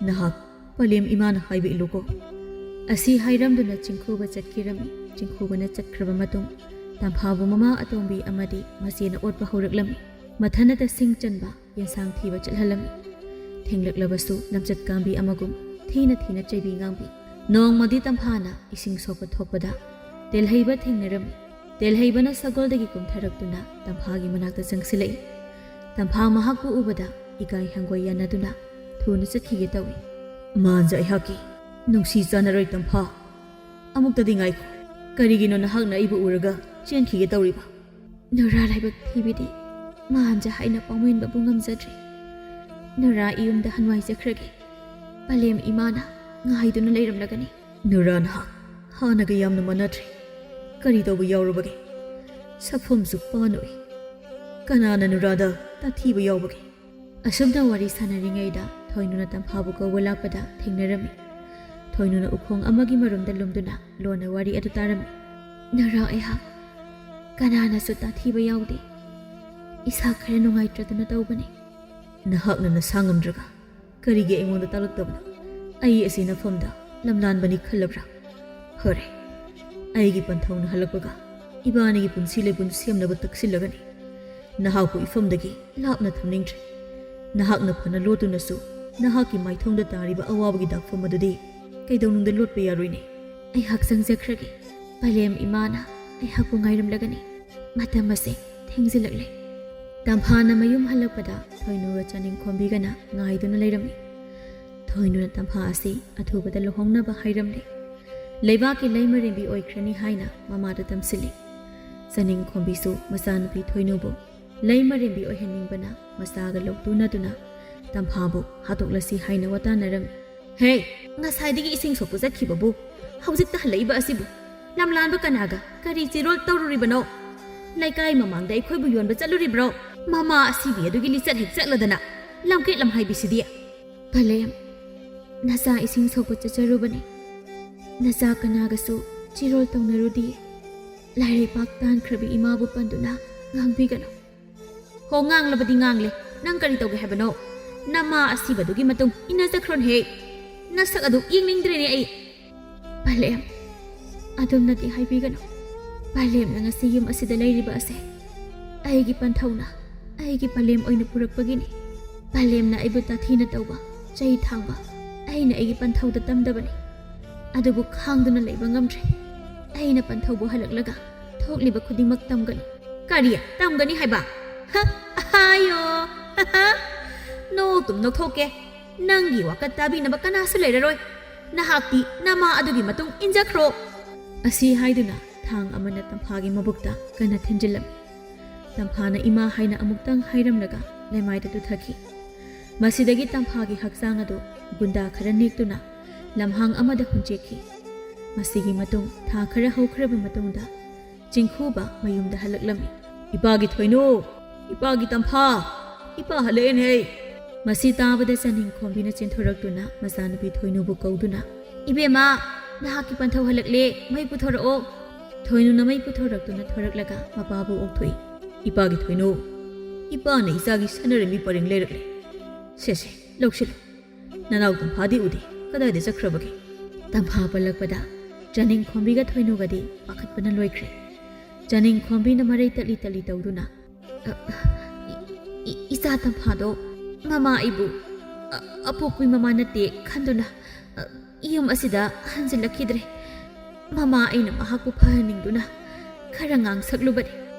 ꯅꯍꯥꯛ ꯄꯂꯦꯝ ꯏꯃꯥꯅ ꯍꯥꯏꯕ ꯏꯜꯂꯨꯀꯣ꯫" ꯑꯁꯤ ꯍꯥꯏꯔꯝꯗꯨꯅ ꯆꯤꯡꯈꯨꯕ ꯆꯠꯈꯤꯔꯝꯃꯤ꯫ ꯆꯤꯡꯈꯨꯕꯅ ꯆꯠꯈ꯭ꯔꯕ ꯃꯇꯨꯡ ꯇꯝꯐꯥꯕꯨ ꯃꯃꯥ ꯑꯇꯣꯝꯕꯤ ꯑꯃꯗꯤ ꯃꯆꯦꯅ ꯑꯣꯠꯄ ꯍꯧꯔꯛꯂꯝꯃꯤ꯫ ꯃꯊꯟꯅꯇ ꯁꯤꯡ ꯆꯟꯕ, ꯌꯦꯟꯁꯥꯡ ꯊꯤꯕ ꯆꯠꯍꯜꯂꯝꯃꯤ꯫ ꯊꯦꯡꯂꯛꯂꯕꯁꯨ ꯂꯝꯆꯠ ꯀꯥꯝꯕꯤ ꯑꯃꯒꯨꯝ ꯊꯤꯅ ꯊꯤꯅ ꯆꯩꯕꯤ ꯉꯥꯡꯕꯤ꯫ ꯅꯣꯡꯃꯗꯤ ꯇꯝꯐꯥꯅ ꯏꯁꯤꯡ ꯁꯣꯛꯄ ꯊꯣꯛꯄꯗ ꯇꯦꯜꯍꯩꯕ ꯊꯦꯡꯅꯔꯝꯃꯤ꯫ ꯇꯦꯜꯍꯩꯕꯅ ꯁꯒꯣꯜꯗꯒꯤ ꯀꯨꯝꯊꯔꯛꯇꯨꯅ ꯇꯝꯐꯥꯒꯤ ꯃꯅꯥꯛꯇ ꯆꯪꯁꯤꯜꯂꯛꯏ꯫ ꯇꯝꯐꯥ ꯃꯍꯥꯛꯄꯨ ꯎꯕꯗ ꯏꯀꯥꯏ ꯍꯪꯒꯣꯏ ꯌꯥꯅꯗꯨꯅ ꯊꯨꯅ ꯆꯠꯈꯤꯒꯦ ꯇꯧꯏ꯫ "ꯃꯥꯟꯖ ꯑꯩꯍꯥꯛꯀꯤ ꯅꯨꯡꯁꯤ ꯆꯥꯟꯅꯔꯣꯏ ꯇꯝꯐꯥ꯫ ꯑꯃꯨꯛꯇꯗꯤ ꯉꯥꯏꯈꯣ꯫ ꯀꯔꯤꯒꯤꯅꯣ ꯅꯍꯥꯛꯅ ꯑꯩꯕꯨ ꯎꯔꯒ ꯆꯦꯟꯈꯤꯒꯦ ꯇꯧꯔꯤꯕ?" "ꯅꯨꯔꯥ ꯂꯥꯏꯕꯛ ꯊꯤꯕꯤꯗꯤ ꯃꯥꯟꯖ ꯍꯥꯏꯅ ꯄꯥꯎꯃꯤꯟꯕꯕꯨ ꯉꯝꯖꯗ꯭ꯔꯦ꯫ ꯅꯨꯔꯥ ꯏꯌꯨꯝꯗ ꯍꯟꯋꯥꯏꯖꯈ꯭ꯔꯒꯦ꯫ ꯄꯂꯦꯝ ꯏꯃꯥꯅ ꯉꯥꯏꯗꯨꯅ ꯂꯩꯔꯝꯂꯒꯅꯤ꯫" "ꯅꯨꯔꯥ ꯅꯍꯥꯛ ꯍꯥꯟꯅꯒ ꯌꯥꯝꯅ ꯃꯥꯟꯅꯗ꯭ꯔꯦ꯫ ꯀꯔꯤ ꯇꯧꯕ ꯌꯥꯎꯔꯕꯒꯦ? ꯁꯛꯐꯝꯁꯨ ꯄꯥꯟ ꯎꯏ꯫ ꯀꯅꯥꯅ ꯅꯨꯔꯥꯗ ꯇꯥꯊꯤꯕ ꯌꯥꯎꯕꯒꯦ?" ꯑꯁꯨꯝꯅ ꯋꯥꯔꯤ ꯁꯥꯟꯅꯔꯤꯉꯩꯗ ꯊꯣꯏꯅꯨꯅ ꯇꯝꯐꯥꯕꯨ ꯀꯧꯕ ꯂꯥꯛꯄꯗ ꯊꯦꯡꯅꯔꯝꯃꯤ꯫ ꯊꯣꯏꯅꯨꯅ ꯎꯈꯣꯡ ꯑꯃꯒꯤ ꯃꯔꯨꯝꯗ ꯂꯨꯝꯗꯨꯅ ꯂꯣꯟꯅ ꯋꯥꯔꯤ ꯑꯗꯨ ꯇꯥꯔꯝꯃꯤ꯫ "ꯅꯔꯥ ꯑꯩꯍꯥꯛ ꯀꯅꯥꯅꯁꯨ ꯇꯥꯊꯤꯕ ꯌꯥꯎꯗꯦ꯫ ꯏꯁꯥ ꯈꯔ ꯅꯨꯡꯉꯥꯏꯇ꯭ꯔꯗꯨꯅ ꯇꯧꯕꯅꯤ꯫" "ꯅꯍꯥꯛꯅ ꯅꯁꯥ ꯉꯝꯗ꯭ꯔꯒ ꯀꯔꯤꯒꯤ ꯑꯩꯉꯣꯟꯗ ꯇꯥꯛꯂꯛꯇꯕꯅꯣ? ꯑꯩ ꯑꯁꯤ ꯅꯐꯝꯗ ꯂꯝꯂꯥꯟꯕꯅꯤ ꯈꯜꯂꯕ꯭ꯔꯥ? ꯐꯔꯦ, ꯑꯩꯒꯤ ꯄꯟꯊꯧꯅ ꯍꯜꯂꯛꯄꯒ ꯏꯕꯥꯅꯤꯒꯤ ꯄꯨꯟꯁꯤ ꯂꯩꯄꯨꯟ ꯁꯦꯝꯅꯕ ꯇꯛꯁꯤꯜꯂꯒꯅꯤ꯫ ꯅꯍꯥꯛꯄꯨ ꯏꯐꯝꯗꯒꯤ ꯂꯥꯞꯅ ꯊꯝꯅꯤꯡꯗ꯭ꯔꯦ꯫ ꯅꯍꯥꯛꯅ ꯐꯅ ꯂꯣꯠꯇꯨꯅꯁꯨ ꯅꯍꯥꯛꯀꯤ ꯃꯥꯏꯊꯣꯡꯗ ꯇꯥꯔꯤꯕ ꯑꯋꯥꯕꯒꯤ ꯗꯥꯛꯐꯝ ꯑꯗꯨꯗꯤ ꯀꯩꯗꯧꯅꯨꯡꯗ ꯂꯣꯠꯄ ꯌꯥꯔꯣꯏꯅꯦ꯫" "ꯑꯩꯍꯥꯛ ꯆꯪꯖꯈ꯭ꯔꯒꯦ꯫ ꯄꯂꯦꯝ ꯏꯃꯥꯅ ꯑꯩꯍꯥꯛꯄꯨ ꯉꯥꯏꯔꯝꯂꯒꯅꯤ꯫ ꯃꯇꯝ ꯑꯁꯦ ꯊꯦꯡꯖꯤꯜꯂꯛꯂꯦ꯫" ꯇꯝꯐꯥꯅ ꯃꯌꯨꯝ ꯍꯜꯂꯛꯄꯗ ꯊꯣꯏꯅꯨꯒ ꯆꯥꯅꯤꯡꯈꯣꯝꯕꯤꯒꯅ ꯉꯥꯏꯗꯨꯅ ꯂꯩꯔꯝꯃꯤ꯫ ꯊꯣꯏꯅꯨꯅ ꯇꯝꯐꯥ ꯑꯁꯤ ꯑꯊꯨꯕꯗ ꯂꯨꯍꯣꯡꯅꯕ ꯍꯥꯏꯔꯝꯂꯦ꯫ ꯂꯩꯕꯥꯛꯀꯤ ꯂꯩꯃꯔꯦꯝꯕꯤ ꯑꯣꯏꯈ꯭ꯔꯅꯤ ꯍꯥꯏꯅ ꯃꯃꯥꯗ ꯇꯝꯁꯤꯜꯂꯤ꯫ ꯆꯥꯅꯤꯡꯈꯣꯝꯕꯤꯁꯨ ꯃꯆꯥꯅꯨꯄꯤ ꯊꯣꯏꯅꯨꯕꯨ ꯂꯩꯃꯔꯦꯝꯕꯤ ꯑꯣꯏꯍꯟꯅꯤꯡꯕꯅ ꯃꯆꯥꯒ ꯂꯧꯇꯨꯅꯗꯨꯅ ꯇꯝꯐꯥꯕꯨ ꯍꯥꯠꯇꯣꯛꯂꯁꯤ ꯍꯥꯏꯅ ꯋꯥꯇꯥꯅꯔꯝꯃꯤ꯫ "ꯍꯦ, ꯉꯁꯥꯏꯗꯒꯤ ꯏꯁꯤꯡ ꯁꯣꯛꯄ ꯆꯠꯈꯤꯕꯕꯨ ꯍꯧꯖꯤꯛꯇ ꯍꯜꯂꯛꯏꯕ ꯑꯁꯤꯕꯨ ꯂꯝꯂꯥꯟꯕ ꯀꯅꯥꯒ ꯀꯔꯤ ꯆꯤꯔꯣꯜ ꯇꯧꯔꯨꯔꯤꯕꯅꯣ? ꯂꯩꯀꯥꯏ ꯃꯃꯥꯡꯗ ꯑꯩꯈꯣꯏꯕꯨ ꯌꯣꯟꯕ ꯆꯠꯂꯨꯔꯤꯕ꯭ꯔꯣ? ꯃꯃꯥ ꯑꯁꯤꯕꯤ ꯑꯗꯨꯒꯤ ꯂꯤꯆꯠ ꯍꯦꯛ ꯆꯠꯂꯗꯅ ꯂꯝꯀꯦꯠ ꯂꯝꯍꯥꯏꯕꯤꯁꯤꯗꯤ!" "ꯄꯂꯦꯝ, ꯅꯆꯥ ꯏꯁꯤꯡ ꯁꯣꯛꯄ ꯆꯠꯆꯔꯨꯕꯅꯤ꯫ ꯅꯆꯥ ꯀꯅꯥꯒꯁꯨ ꯆꯤꯔꯣꯜ ꯇꯧꯅꯔꯨꯗꯤꯌꯦ꯫ ꯂꯥꯏꯔꯩꯄꯥꯛ ꯇꯥꯟꯈ꯭ꯔꯕꯤ ꯏꯃꯥꯕꯨ ꯄꯟꯗꯨꯅ ꯉꯥꯡꯕꯤꯒꯅꯨ꯫" "ꯍꯣ, ꯉꯥꯡꯂꯕꯗꯤ ꯉꯥꯡꯂꯦ꯫ ꯅꯪ ꯀꯔꯤ ꯇꯧꯒꯦ ꯍꯥꯏꯕꯅꯣ? ꯅꯃꯥ ꯑꯁꯤꯕꯗꯨꯒꯤ ꯃꯇꯨꯡ ꯏꯟꯅꯖꯈ꯭ꯔꯣꯅꯦꯍꯦ꯫ ꯅꯁꯛ ꯑꯗꯨ ꯌꯦꯡꯅꯤꯡꯗ꯭ꯔꯦꯅꯦ ꯑꯩ꯫" "ꯄꯂꯦꯝ, ꯑꯗꯨꯝꯅꯗꯤ ꯍꯥꯏꯕꯤꯒꯅꯨ꯫ ꯄꯂꯦꯝꯅ ꯉꯁꯤ ꯌꯨꯝ ꯑꯁꯤꯗ ꯂꯩꯔꯤꯕ ꯑꯁꯦ ꯑꯩꯒꯤ ꯄꯟꯊꯧꯅ, ꯑꯩꯒꯤ ꯄꯂꯦꯝ ꯑꯣꯏꯅ ꯄꯨꯔꯛꯄꯒꯤꯅꯤ꯫ ꯄꯂꯦꯝꯅ ꯑꯩꯕꯨ ꯇꯥꯊꯤꯅ ꯇꯧꯕ, ꯆꯩ ꯊꯥꯡꯕ ꯑꯩꯅ ꯑꯩꯒꯤ ꯄꯟꯊꯧꯗ ꯇꯝꯗꯕꯅꯤ꯫ ꯑꯗꯨꯕꯨ ꯈꯥꯡꯗꯨꯅ ꯂꯩꯕ ꯉꯝꯗ꯭ꯔꯦ꯫ ꯑꯩꯅ ꯄꯟꯊꯧꯕꯨ ꯍꯜꯂꯛꯂꯒ ꯊꯣꯛꯂꯤꯕ ꯈꯨꯗꯤꯡꯃꯛ ꯇꯝꯒꯅꯤ꯫" "ꯀꯔꯤ ꯇꯝꯒꯅꯤ ꯍꯥꯏꯕ? ꯍ, ꯑꯍꯥꯌꯣ, ꯍ, ꯍ꯫ ꯅꯣꯛꯇꯨꯝ ꯅꯣꯛꯊꯣꯛꯀꯦ꯫ ꯅꯪꯒꯤ ꯋꯥꯀꯠ ꯇꯥꯕꯤꯅꯕ ꯀꯅꯥꯁꯨ ꯂꯩꯔꯔꯣꯏ꯫ ꯅꯍꯥꯛꯇꯤ ꯅꯃꯥ ꯑꯗꯨꯒꯤ ꯃꯇꯨꯡ ꯏꯟꯖꯈ꯭ꯔꯣ꯫" ꯑꯁꯤ ꯍꯥꯏꯗꯨꯅ ꯊꯥꯡ ꯑꯃꯅ ꯇꯝꯐꯥꯒꯤ ꯃꯕꯨꯛꯇ ꯀꯟꯅ ꯊꯤꯟꯖꯤꯜꯂꯝꯃꯤ꯫ ꯇꯝꯐꯥꯅ "ꯏꯃꯥ" ꯍꯥꯏꯅ ꯑꯃꯨꯛꯇꯪ ꯍꯥꯏꯔꯝꯂꯒ ꯂꯩꯃꯥꯏꯗ ꯇꯨꯊꯈꯤ꯫ ꯃꯁꯤꯗꯒꯤ ꯇꯝꯐꯥꯒꯤ ꯍꯛꯆꯥꯡ ꯑꯗꯨ ꯒꯨꯟꯗꯥ ꯈꯔ ꯅꯦꯛꯇꯨꯅ ꯂꯝꯍꯥꯡ ꯑꯃꯗ ꯍꯨꯟꯆꯦꯛꯈꯤ꯫ ꯃꯁꯤꯒꯤ ꯃꯇꯨꯡ ꯊꯥ ꯈꯔ ꯍꯧꯈ꯭ꯔꯕ ꯃꯇꯨꯡꯗ ꯆꯤꯡꯈꯨꯕ ꯃꯌꯨꯝꯗ ꯍꯜꯂꯛꯂꯝꯃꯤ꯫ "ꯏꯄꯥꯒꯤ ꯊꯣꯏꯅꯨ! ꯏꯄꯥꯒꯤ ꯇꯝꯐꯥ! ꯏꯄꯥ ꯍꯜꯂꯛꯑꯦꯅꯦ!" ꯃꯁꯤ ꯇꯥꯕꯗ ꯆꯥꯅꯤꯡꯈꯣꯝꯕꯤꯅ ꯆꯦꯟꯊꯣꯔꯛꯇꯨꯅ ꯃꯆꯥꯅꯨꯄꯤ ꯊꯣꯏꯅꯨꯕꯨ ꯀꯧꯗꯨꯅ "ꯏꯕꯦꯝꯃ, ꯅꯍꯥꯛꯀꯤ ꯄꯟꯊꯧ ꯍꯜꯂꯛꯂꯦ, ꯃꯩ ꯄꯨꯊꯣꯔꯛꯑꯣ꯫" ꯊꯣꯏꯅꯨꯅ ꯃꯩ ꯄꯨꯊꯣꯔꯛꯇꯨꯅ ꯊꯣꯔꯛꯂꯒ ꯃꯄꯥꯕꯨ ꯑꯣꯛꯊꯣꯛꯏ꯫ "ꯏꯄꯥꯒꯤ ꯊꯣꯏꯅꯨ, ꯏꯄꯥꯅ ꯏꯆꯥꯒꯤ ꯁꯅꯔꯩ ꯃꯤꯄꯔꯦꯡ ꯂꯩꯔꯛꯂꯦ꯫ ꯁꯦ ꯁꯦ, ꯂꯧꯁꯤꯜꯂꯨ꯫ ꯅꯅꯥꯎ ꯇꯝꯐꯥꯗꯤ ꯎꯗꯦ, ꯀꯗꯥꯏꯗ ꯆꯠꯈ꯭ꯔꯕꯒꯦ?" ꯇꯝꯐꯥ ꯄꯜꯂꯛꯄꯗ ꯆꯥꯅꯤꯡꯈꯣꯝꯕꯤꯒ ꯊꯣꯏꯅꯨꯒꯗꯤ ꯄꯥꯈꯠꯄꯅ ꯂꯣꯏꯈ꯭ꯔꯦ꯫ ꯆꯥꯅꯤꯡꯈꯣꯝꯕꯤꯅ ꯃꯔꯩ ꯇꯠꯂꯤ ꯇꯠꯂꯤ ꯇꯧꯗꯨꯅ, "ꯑ, ꯏ-, ꯏ-, ꯏꯆꯥ ꯇꯝꯐꯥꯗꯣ ꯃꯃꯥ ꯑꯩꯕꯨ, ꯑ, ꯑꯄꯣꯛꯄꯤ ꯃꯃꯥ ꯅꯠꯇꯦ ꯈꯟꯗꯨꯅ, ꯑ, ꯌꯨꯝ ꯑꯁꯤꯗ ꯍꯟꯖꯤꯜꯂꯛꯈꯤꯗ꯭ꯔꯦ꯫ ꯃꯃꯥ ꯑꯩꯅ ꯃꯍꯥꯛꯄꯨ ꯐꯍꯟꯅꯤꯡꯗꯨꯅ ꯈꯔ ꯉꯥꯡꯁꯛꯂꯨꯕꯅꯤ꯫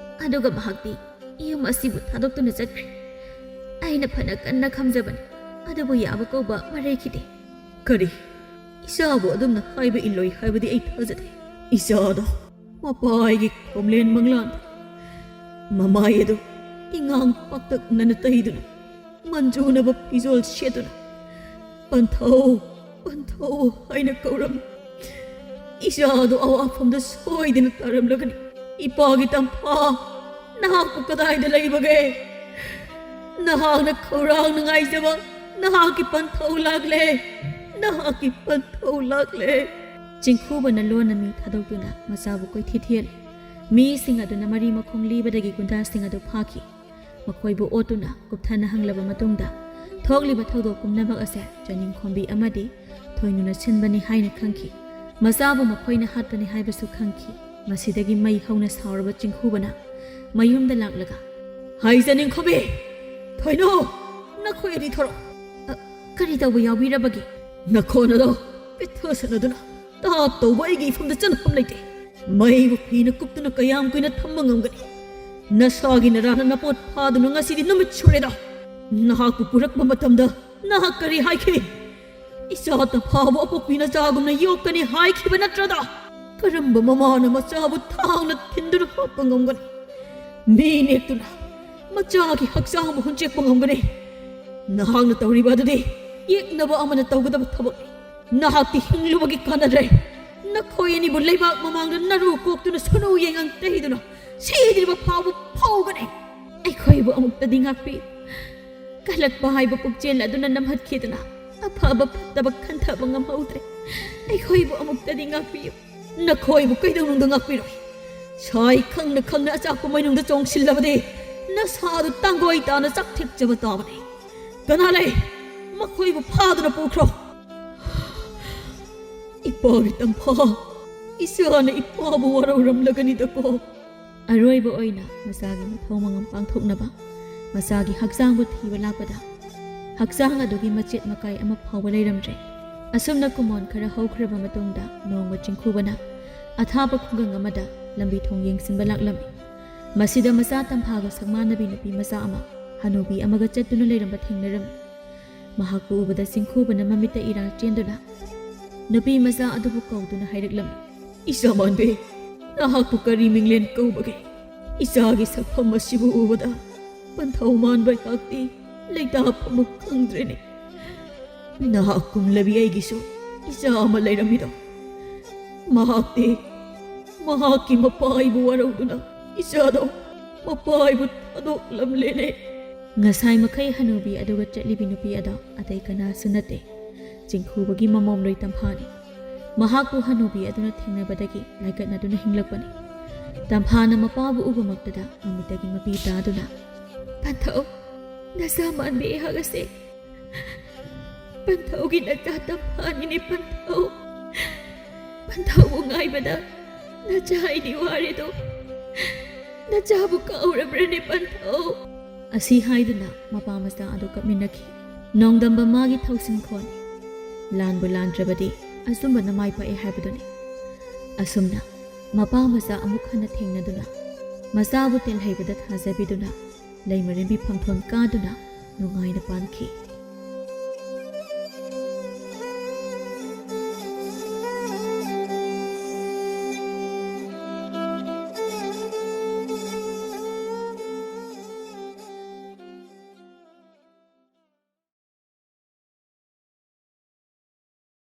ꯑꯗꯨꯒ ꯃꯍꯥꯛꯇꯤ ꯌꯨꯝ ꯑꯁꯤꯕꯨ ꯊꯥꯗꯣꯛꯇꯨꯅ ꯆꯠꯈ꯭ꯔꯦ꯫ ꯑꯩꯅ ꯐꯅ ꯀꯟꯅ ꯈꯝꯖꯕꯅꯤ, ꯑꯗꯨꯕꯨ ꯌꯥꯕ ꯀꯧꯕ ꯃꯔꯩꯈꯤꯗꯦ꯫" "ꯀꯔꯤ? ꯏꯆꯥꯕꯨ ꯑꯗꯨꯝꯅ ꯍꯥꯏꯕ ꯏꯜꯂꯣꯏ ꯍꯥꯏꯕꯗꯤ ꯑꯩ ꯊꯥꯖꯗꯦ꯫ ꯏꯆꯥꯗꯣ ꯃꯄꯥꯒꯤ ꯈꯣꯝꯂꯦꯟ ꯃꯪꯂꯥꯟꯗ ꯃꯃꯥꯏ ꯑꯗꯨ ꯏꯉꯥꯡ ꯄꯥꯛꯇꯛꯅꯅ ꯇꯩꯗꯨꯅ, ꯃꯟꯖꯨꯅꯕ ꯐꯤꯖꯣꯜ ꯁꯦꯠꯇꯨꯅ, 'ꯄꯟꯊꯧ, ꯄꯟꯊꯧ' ꯍꯥꯏꯅ ꯀꯧꯔꯝꯃꯤ꯫ ꯏꯆꯥꯗꯣ ꯑꯋꯥꯐꯝꯗ ꯁꯣꯏꯗꯅ ꯇꯥꯔꯝꯂꯒꯅꯤ꯫ ꯏꯄꯥꯒꯤ ꯇꯝꯐꯥ, ꯅꯍꯥꯛꯄꯨ ꯀꯗꯥꯏꯗ ꯂꯩꯕꯒꯦ? ꯅꯍꯥꯛꯅ ꯈꯧꯔꯥꯡꯅ ꯉꯥꯏꯖꯕ ꯅꯍꯥꯛꯀꯤ ꯄꯟꯊꯧ ꯂꯥꯛꯂꯦ, ꯅꯍꯥꯛꯀꯤ ꯄꯟꯊꯧ ꯂꯥꯛꯂꯦ꯫" ꯆꯤꯡꯈꯨꯕꯅ ꯂꯣꯟꯅ ꯃꯤ ꯊꯥꯗꯣꯛꯇꯨꯅ ꯃꯆꯥꯕꯨ ꯀꯣꯏꯊꯤ ꯊꯤꯍꯜꯂꯤ꯫ ꯃꯤꯁꯤꯡ ꯑꯗꯨꯅ ꯃꯔꯤ ꯃꯈꯣꯡ ꯂꯤꯕꯗꯒꯤ ꯒꯨꯟꯗꯥꯁꯤꯡ ꯑꯗꯨ ꯐꯥꯈꯤ꯫ ꯃꯈꯣꯏꯕꯨ ꯑꯣꯠꯇꯨꯅ ꯀꯨꯞꯊꯅ ꯍꯪꯂꯕ ꯃꯇꯨꯡꯗ, ꯊꯣꯛꯂꯤꯕ ꯊꯧꯗꯣꯛ ꯄꯨꯝꯅꯃꯛ ꯑꯁꯦ ꯆꯥꯅꯤꯡꯈꯣꯝꯕꯤ ꯑꯃꯗꯤ ꯊꯣꯏꯅꯨꯅ ꯁꯤꯟꯕꯅꯤ ꯍꯥꯏꯅ ꯈꯪꯈꯤ꯫ ꯃꯆꯥꯕꯨ ꯃꯈꯣꯏꯅ ꯍꯥꯠꯄꯅꯤ ꯍꯥꯏꯕꯁꯨ ꯈꯪꯈꯤ꯫ ꯃꯁꯤꯗꯒꯤ ꯃꯩ ꯍꯧꯅ ꯁꯥꯎꯔꯕ ꯆꯤꯡꯈꯨꯕꯅ ꯃꯌꯨꯝꯗ ꯂꯥꯛꯂꯒ, "ꯍꯥꯏ ꯆꯥꯅꯤꯡꯈꯣꯝꯕꯤ, ꯊꯣꯏꯅꯨ, ꯅꯈꯣꯏ ꯑꯅꯤ ꯊꯣꯔꯛꯑꯣ꯫" "ꯑ, ꯀꯔꯤ ꯇꯧꯕ ꯌꯥꯎꯕꯤꯔꯕꯒꯦ?" "ꯅꯈꯣꯟ ꯑꯗꯣ ꯄꯤꯛꯊꯁꯅꯗꯨꯅ ꯇꯥꯞ ꯇꯧꯕ ꯑꯩꯒꯤ ꯏꯐꯝꯗ ꯆꯟꯅꯐꯝ ꯂꯩꯇꯦ꯫ ꯃꯩꯕꯨ ꯐꯤꯅ ꯀꯨꯞꯇꯨꯅ ꯀꯌꯥꯝ ꯀꯨꯏꯅ ꯊꯝꯕ ꯉꯝꯒꯅꯤ? ꯅꯁꯥꯒꯤ ꯅꯔꯥꯅ ꯅꯄꯣꯠ ꯐꯥꯗꯨꯅ ꯉꯁꯤꯗꯤ ꯅꯨꯃꯤꯠ ꯁꯨꯔꯦꯗ꯫ ꯅꯍꯥꯛꯄꯨ ꯄꯨꯔꯛꯄ ꯃꯇꯝꯗ ꯅꯍꯥꯛ ꯀꯔꯤ ꯍꯥꯏꯈꯤ? ꯏꯆꯥ ꯇꯝꯐꯥꯕꯨ ꯑꯄꯣꯛꯄꯤ ꯅꯆꯥꯒꯨꯝꯅ ꯌꯣꯛꯀꯅꯤ ꯍꯥꯏꯈꯤꯕ ꯅꯠꯇ꯭ꯔꯗ? ꯀꯔꯝꯕ ꯃꯃꯥꯅ ꯃꯆꯥꯕꯨ ꯊꯥꯡꯅ ꯊꯤꯟꯗꯨꯅ ꯍꯥꯠꯄ ꯉꯝꯒꯅꯤ? ꯃꯤ ꯅꯦꯛꯇꯨꯅ ꯃꯆꯥꯒꯤ ꯍꯛꯆꯥꯡꯕꯨ ꯍꯨꯟꯆꯦꯛꯄ ꯉꯝꯒꯅꯤ? ꯅꯍꯥꯛꯅ ꯇꯧꯔꯤꯕ ꯑꯗꯨꯗꯤ ꯌꯦꯛꯅꯕ ꯑꯃꯅ ꯇꯧꯒꯗꯕ ꯊꯕꯛꯅꯤ꯫ ꯅꯍꯥꯛꯇꯤ ꯍꯤꯡꯂꯨꯕꯒꯤ ꯀꯥꯟꯅꯗ꯭ꯔꯦ꯫ ꯅꯈꯣꯏ ꯑꯅꯤꯕꯨ ꯂꯩꯕꯥꯛ ꯃꯃꯥꯡꯗ ꯅꯔꯨ ꯀꯣꯛꯇꯨꯅ ꯁꯅꯨ ꯌꯦꯡꯉꯪ ꯇꯩꯗꯨꯅ ꯁꯤꯗ꯭ꯔꯤꯕ ꯐꯥꯎꯕ ꯐꯧꯒꯅꯤ꯫ ꯑꯩꯈꯣꯏꯕꯨ ꯑꯃꯨꯛꯇꯗꯤ ꯉꯥꯛꯄꯤ꯫" ꯀꯜꯂꯛꯄ ꯍꯥꯏꯕ ꯄꯨꯛꯆꯦꯜ ꯑꯗꯨꯅ ꯅꯝꯍꯠꯈꯤꯗꯨꯅ ꯑꯐꯕ ꯐꯠꯇꯕ ꯈꯟꯊꯕ ꯉꯝꯍꯧꯗ꯭ꯔꯦ꯫ ꯑꯩꯈꯣꯏꯕꯨ ꯑꯃꯨꯛꯇꯗꯤ ꯉꯥꯛꯄꯤꯌꯨ꯫ ꯅꯈꯣꯏꯕꯨ ꯀꯩꯗꯧꯅꯨꯡꯗ ꯉꯥꯛꯄꯤꯔꯣꯏ꯫ ꯁꯥꯏ ꯈꯪꯅ ꯈꯪꯅ ꯑꯆꯥꯛꯄ ꯃꯩꯅꯨꯡꯗ ꯆꯣꯡꯁꯤꯜꯂꯕꯗꯤ ꯅꯁꯥꯗꯨ ꯇꯥꯡꯒꯣꯏ ꯇꯥꯅ ꯆꯥꯛꯊꯦꯛꯆꯕ ꯇꯥꯕꯅꯤ꯫ ꯀꯅꯥ ꯂꯩ? ꯃꯈꯣꯏꯕꯨ ꯐꯥꯗꯨꯅ ꯄꯨꯈ꯭ꯔꯣ꯫ ꯏꯄꯥꯒꯤ ꯇꯝꯐꯥ, ꯏꯆꯥꯅ ꯏꯄꯥꯕꯨ ꯋꯥꯔꯧꯔꯝꯂꯒꯅꯤꯗꯀꯣ꯫ ꯑꯔꯣꯏꯕ ꯑꯣꯏꯅ ꯃꯆꯥꯒꯤ ꯃꯊꯧ ꯃꯉꯝ ꯄꯥꯡꯊꯣꯛꯅꯕ ꯃꯆꯥꯒꯤ ꯍꯛꯆꯥꯡꯕꯨ ꯊꯤꯕ ꯂꯥꯛꯄꯗ, ꯍꯛꯆꯥꯡ ꯑꯗꯨꯒꯤ ꯃꯆꯦꯠ ꯃꯀꯥꯏ ꯑꯃ ꯐꯥꯎꯕ ꯂꯩꯔꯝꯗ꯭ꯔꯦ꯫ ꯑꯁꯨꯝꯅ ꯀꯨꯃꯣꯟ ꯈꯔ ꯍꯧꯈ꯭ꯔꯕ ꯃꯇꯨꯡꯗ, ꯅꯣꯡꯃ ꯆꯤꯡꯈꯨꯕꯅ ꯑꯊꯥꯞꯄ ꯈꯨꯡꯒꯪ ꯑꯃꯗ ꯂꯝꯕꯤ ꯊꯣꯡ ꯌꯦꯡꯁꯤꯟꯕ ꯂꯥꯛꯂꯝꯃꯤ꯫ ꯃꯁꯤꯗ ꯃꯆꯥ ꯇꯝꯐꯥꯒ ꯁꯛꯃꯥꯟꯅꯕꯤ ꯅꯨꯄꯤ ꯃꯆꯥ ꯑꯃ ꯍꯅꯨꯕꯤ ꯑꯃꯒ ꯆꯠꯇꯨꯅ ꯂꯩꯔꯝꯕ ꯊꯦꯡꯅꯔꯝꯃꯤ꯫ ꯃꯍꯥꯛꯄꯨ ꯎꯕꯗ ꯆꯤꯡꯈꯨꯕꯅ ꯃꯃꯤꯠꯇ ꯏꯔꯥꯜ ꯆꯦꯟꯗꯨꯅ ꯅꯨꯄꯤ ꯃꯆꯥ ꯑꯗꯨꯕꯨ ꯀꯧꯗꯨꯅ ꯍꯥꯏꯔꯛꯂꯝꯃꯤ, "ꯏꯆꯥ ꯃꯥꯟꯕꯤ, ꯅꯍꯥꯛꯄꯨ ꯀꯔꯤ ꯃꯤꯡꯂꯦꯟ ꯀꯧꯕꯒꯦ? ꯏꯆꯥꯒꯤ ꯁꯛꯐꯝ ꯑꯁꯤꯕꯨ ꯎꯕꯗ ꯄꯟꯊꯧ ꯃꯥꯟꯕ ꯑꯩꯍꯥꯛꯇꯤ ꯂꯩꯇꯥꯐꯝ ꯑꯃ ꯈꯪꯗ꯭ꯔꯦꯅꯦ꯫ ꯅꯍꯥꯛ ꯀꯨꯝꯂꯕꯤ ꯑꯩꯒꯤꯁꯨ ꯏꯆꯥ ꯑꯃ ꯂꯩꯔꯝꯃꯤꯗꯣ꯫ ꯃꯍꯥꯛꯇꯤ ꯃꯍꯥꯛꯀꯤ ꯃꯄꯥ ꯑꯩꯕꯨ ꯋꯥꯔꯧꯗꯨꯅ ꯏꯆꯥꯗꯣ ꯃꯄꯥ ꯑꯩꯕꯨ ꯊꯥꯗꯣꯛꯂꯝꯂꯦꯅꯦ꯫" ꯉꯁꯥꯏ ꯃꯈꯩ ꯍꯅꯨꯕꯤ ꯑꯗꯨꯒ ꯆꯠꯂꯤꯕꯤ ꯅꯨꯄꯤ ꯑꯗꯣ ꯑꯇꯩ ꯀꯅꯥꯁꯨ ꯅꯠꯇꯦ, ꯆꯤꯡꯈꯨꯕꯒꯤ ꯃꯃꯣꯝꯂꯣꯏ ꯇꯝꯐꯥꯅꯤ꯫ ꯃꯍꯥꯛꯄꯨ ꯍꯅꯨꯕꯤ ꯑꯗꯨꯅ ꯊꯦꯡꯅꯕꯗꯒꯤ ꯂꯥꯏꯀꯠꯅꯗꯨꯅ ꯍꯤꯡꯂꯛꯄꯅꯤ꯫ ꯇꯝꯐꯥꯅ ꯃꯄꯥꯕꯨ ꯎꯕꯃꯛꯇꯗ ꯃꯃꯤꯠꯇꯒꯤ ꯃꯄꯤ ꯇꯥꯗꯨꯅ, "ꯄꯟꯊꯧ, ꯅꯆꯥ ꯃꯥꯟꯕꯤ ꯑꯩꯍꯥꯛ ꯑꯁꯦ ꯄꯟꯊꯧꯒꯤ ꯅꯆꯥ ꯇꯝꯐꯥꯅꯤꯅꯦ ꯄꯟꯊꯧ꯫ ꯄꯟꯊꯧꯕꯨ ꯉꯥꯏꯕꯗ ꯅꯆꯥ ꯑꯩꯗꯤ ꯋꯥꯔꯦꯗꯣ꯫ ꯅꯆꯥꯕꯨ ꯀꯥꯎꯔꯕ꯭ꯔꯅꯦ ꯄꯟꯊꯧ?" ꯑꯁꯤ ꯍꯥꯏꯗꯨꯅ ꯃꯄꯥ ꯃꯆꯥ ꯑꯗꯨ ꯀꯞꯃꯤꯟꯅꯈꯤ꯫ ꯅꯣꯡꯗꯝꯕ ꯃꯥꯒꯤ ꯊꯧꯁꯤꯝ ꯈꯣꯟ꯫ ꯂꯥꯟꯕꯨ ꯂꯥꯟꯗ꯭ꯔꯕꯗꯤ ꯑꯆꯨꯝꯕꯅ ꯃꯥꯏ ꯄꯥꯛꯑꯦ ꯍꯥꯏꯕꯗꯨꯅꯤ꯫ ꯑꯁꯨꯝꯅ ꯃꯄꯥ ꯃꯆꯥ ꯑꯃꯨꯛ ꯍꯟꯅ ꯊꯦꯡꯅꯗꯨꯅ, ꯃꯆꯥꯕꯨ ꯇꯦꯜꯍꯩꯕꯗ ꯊꯥꯖꯕꯤꯗꯨꯅ, ꯂꯩꯃꯔꯦꯝꯕꯤ ꯐꯝꯊꯣꯟ ꯀꯥꯗꯨꯅ ꯅꯨꯡꯉꯥꯏꯅ ꯄꯥꯟꯈꯤ꯫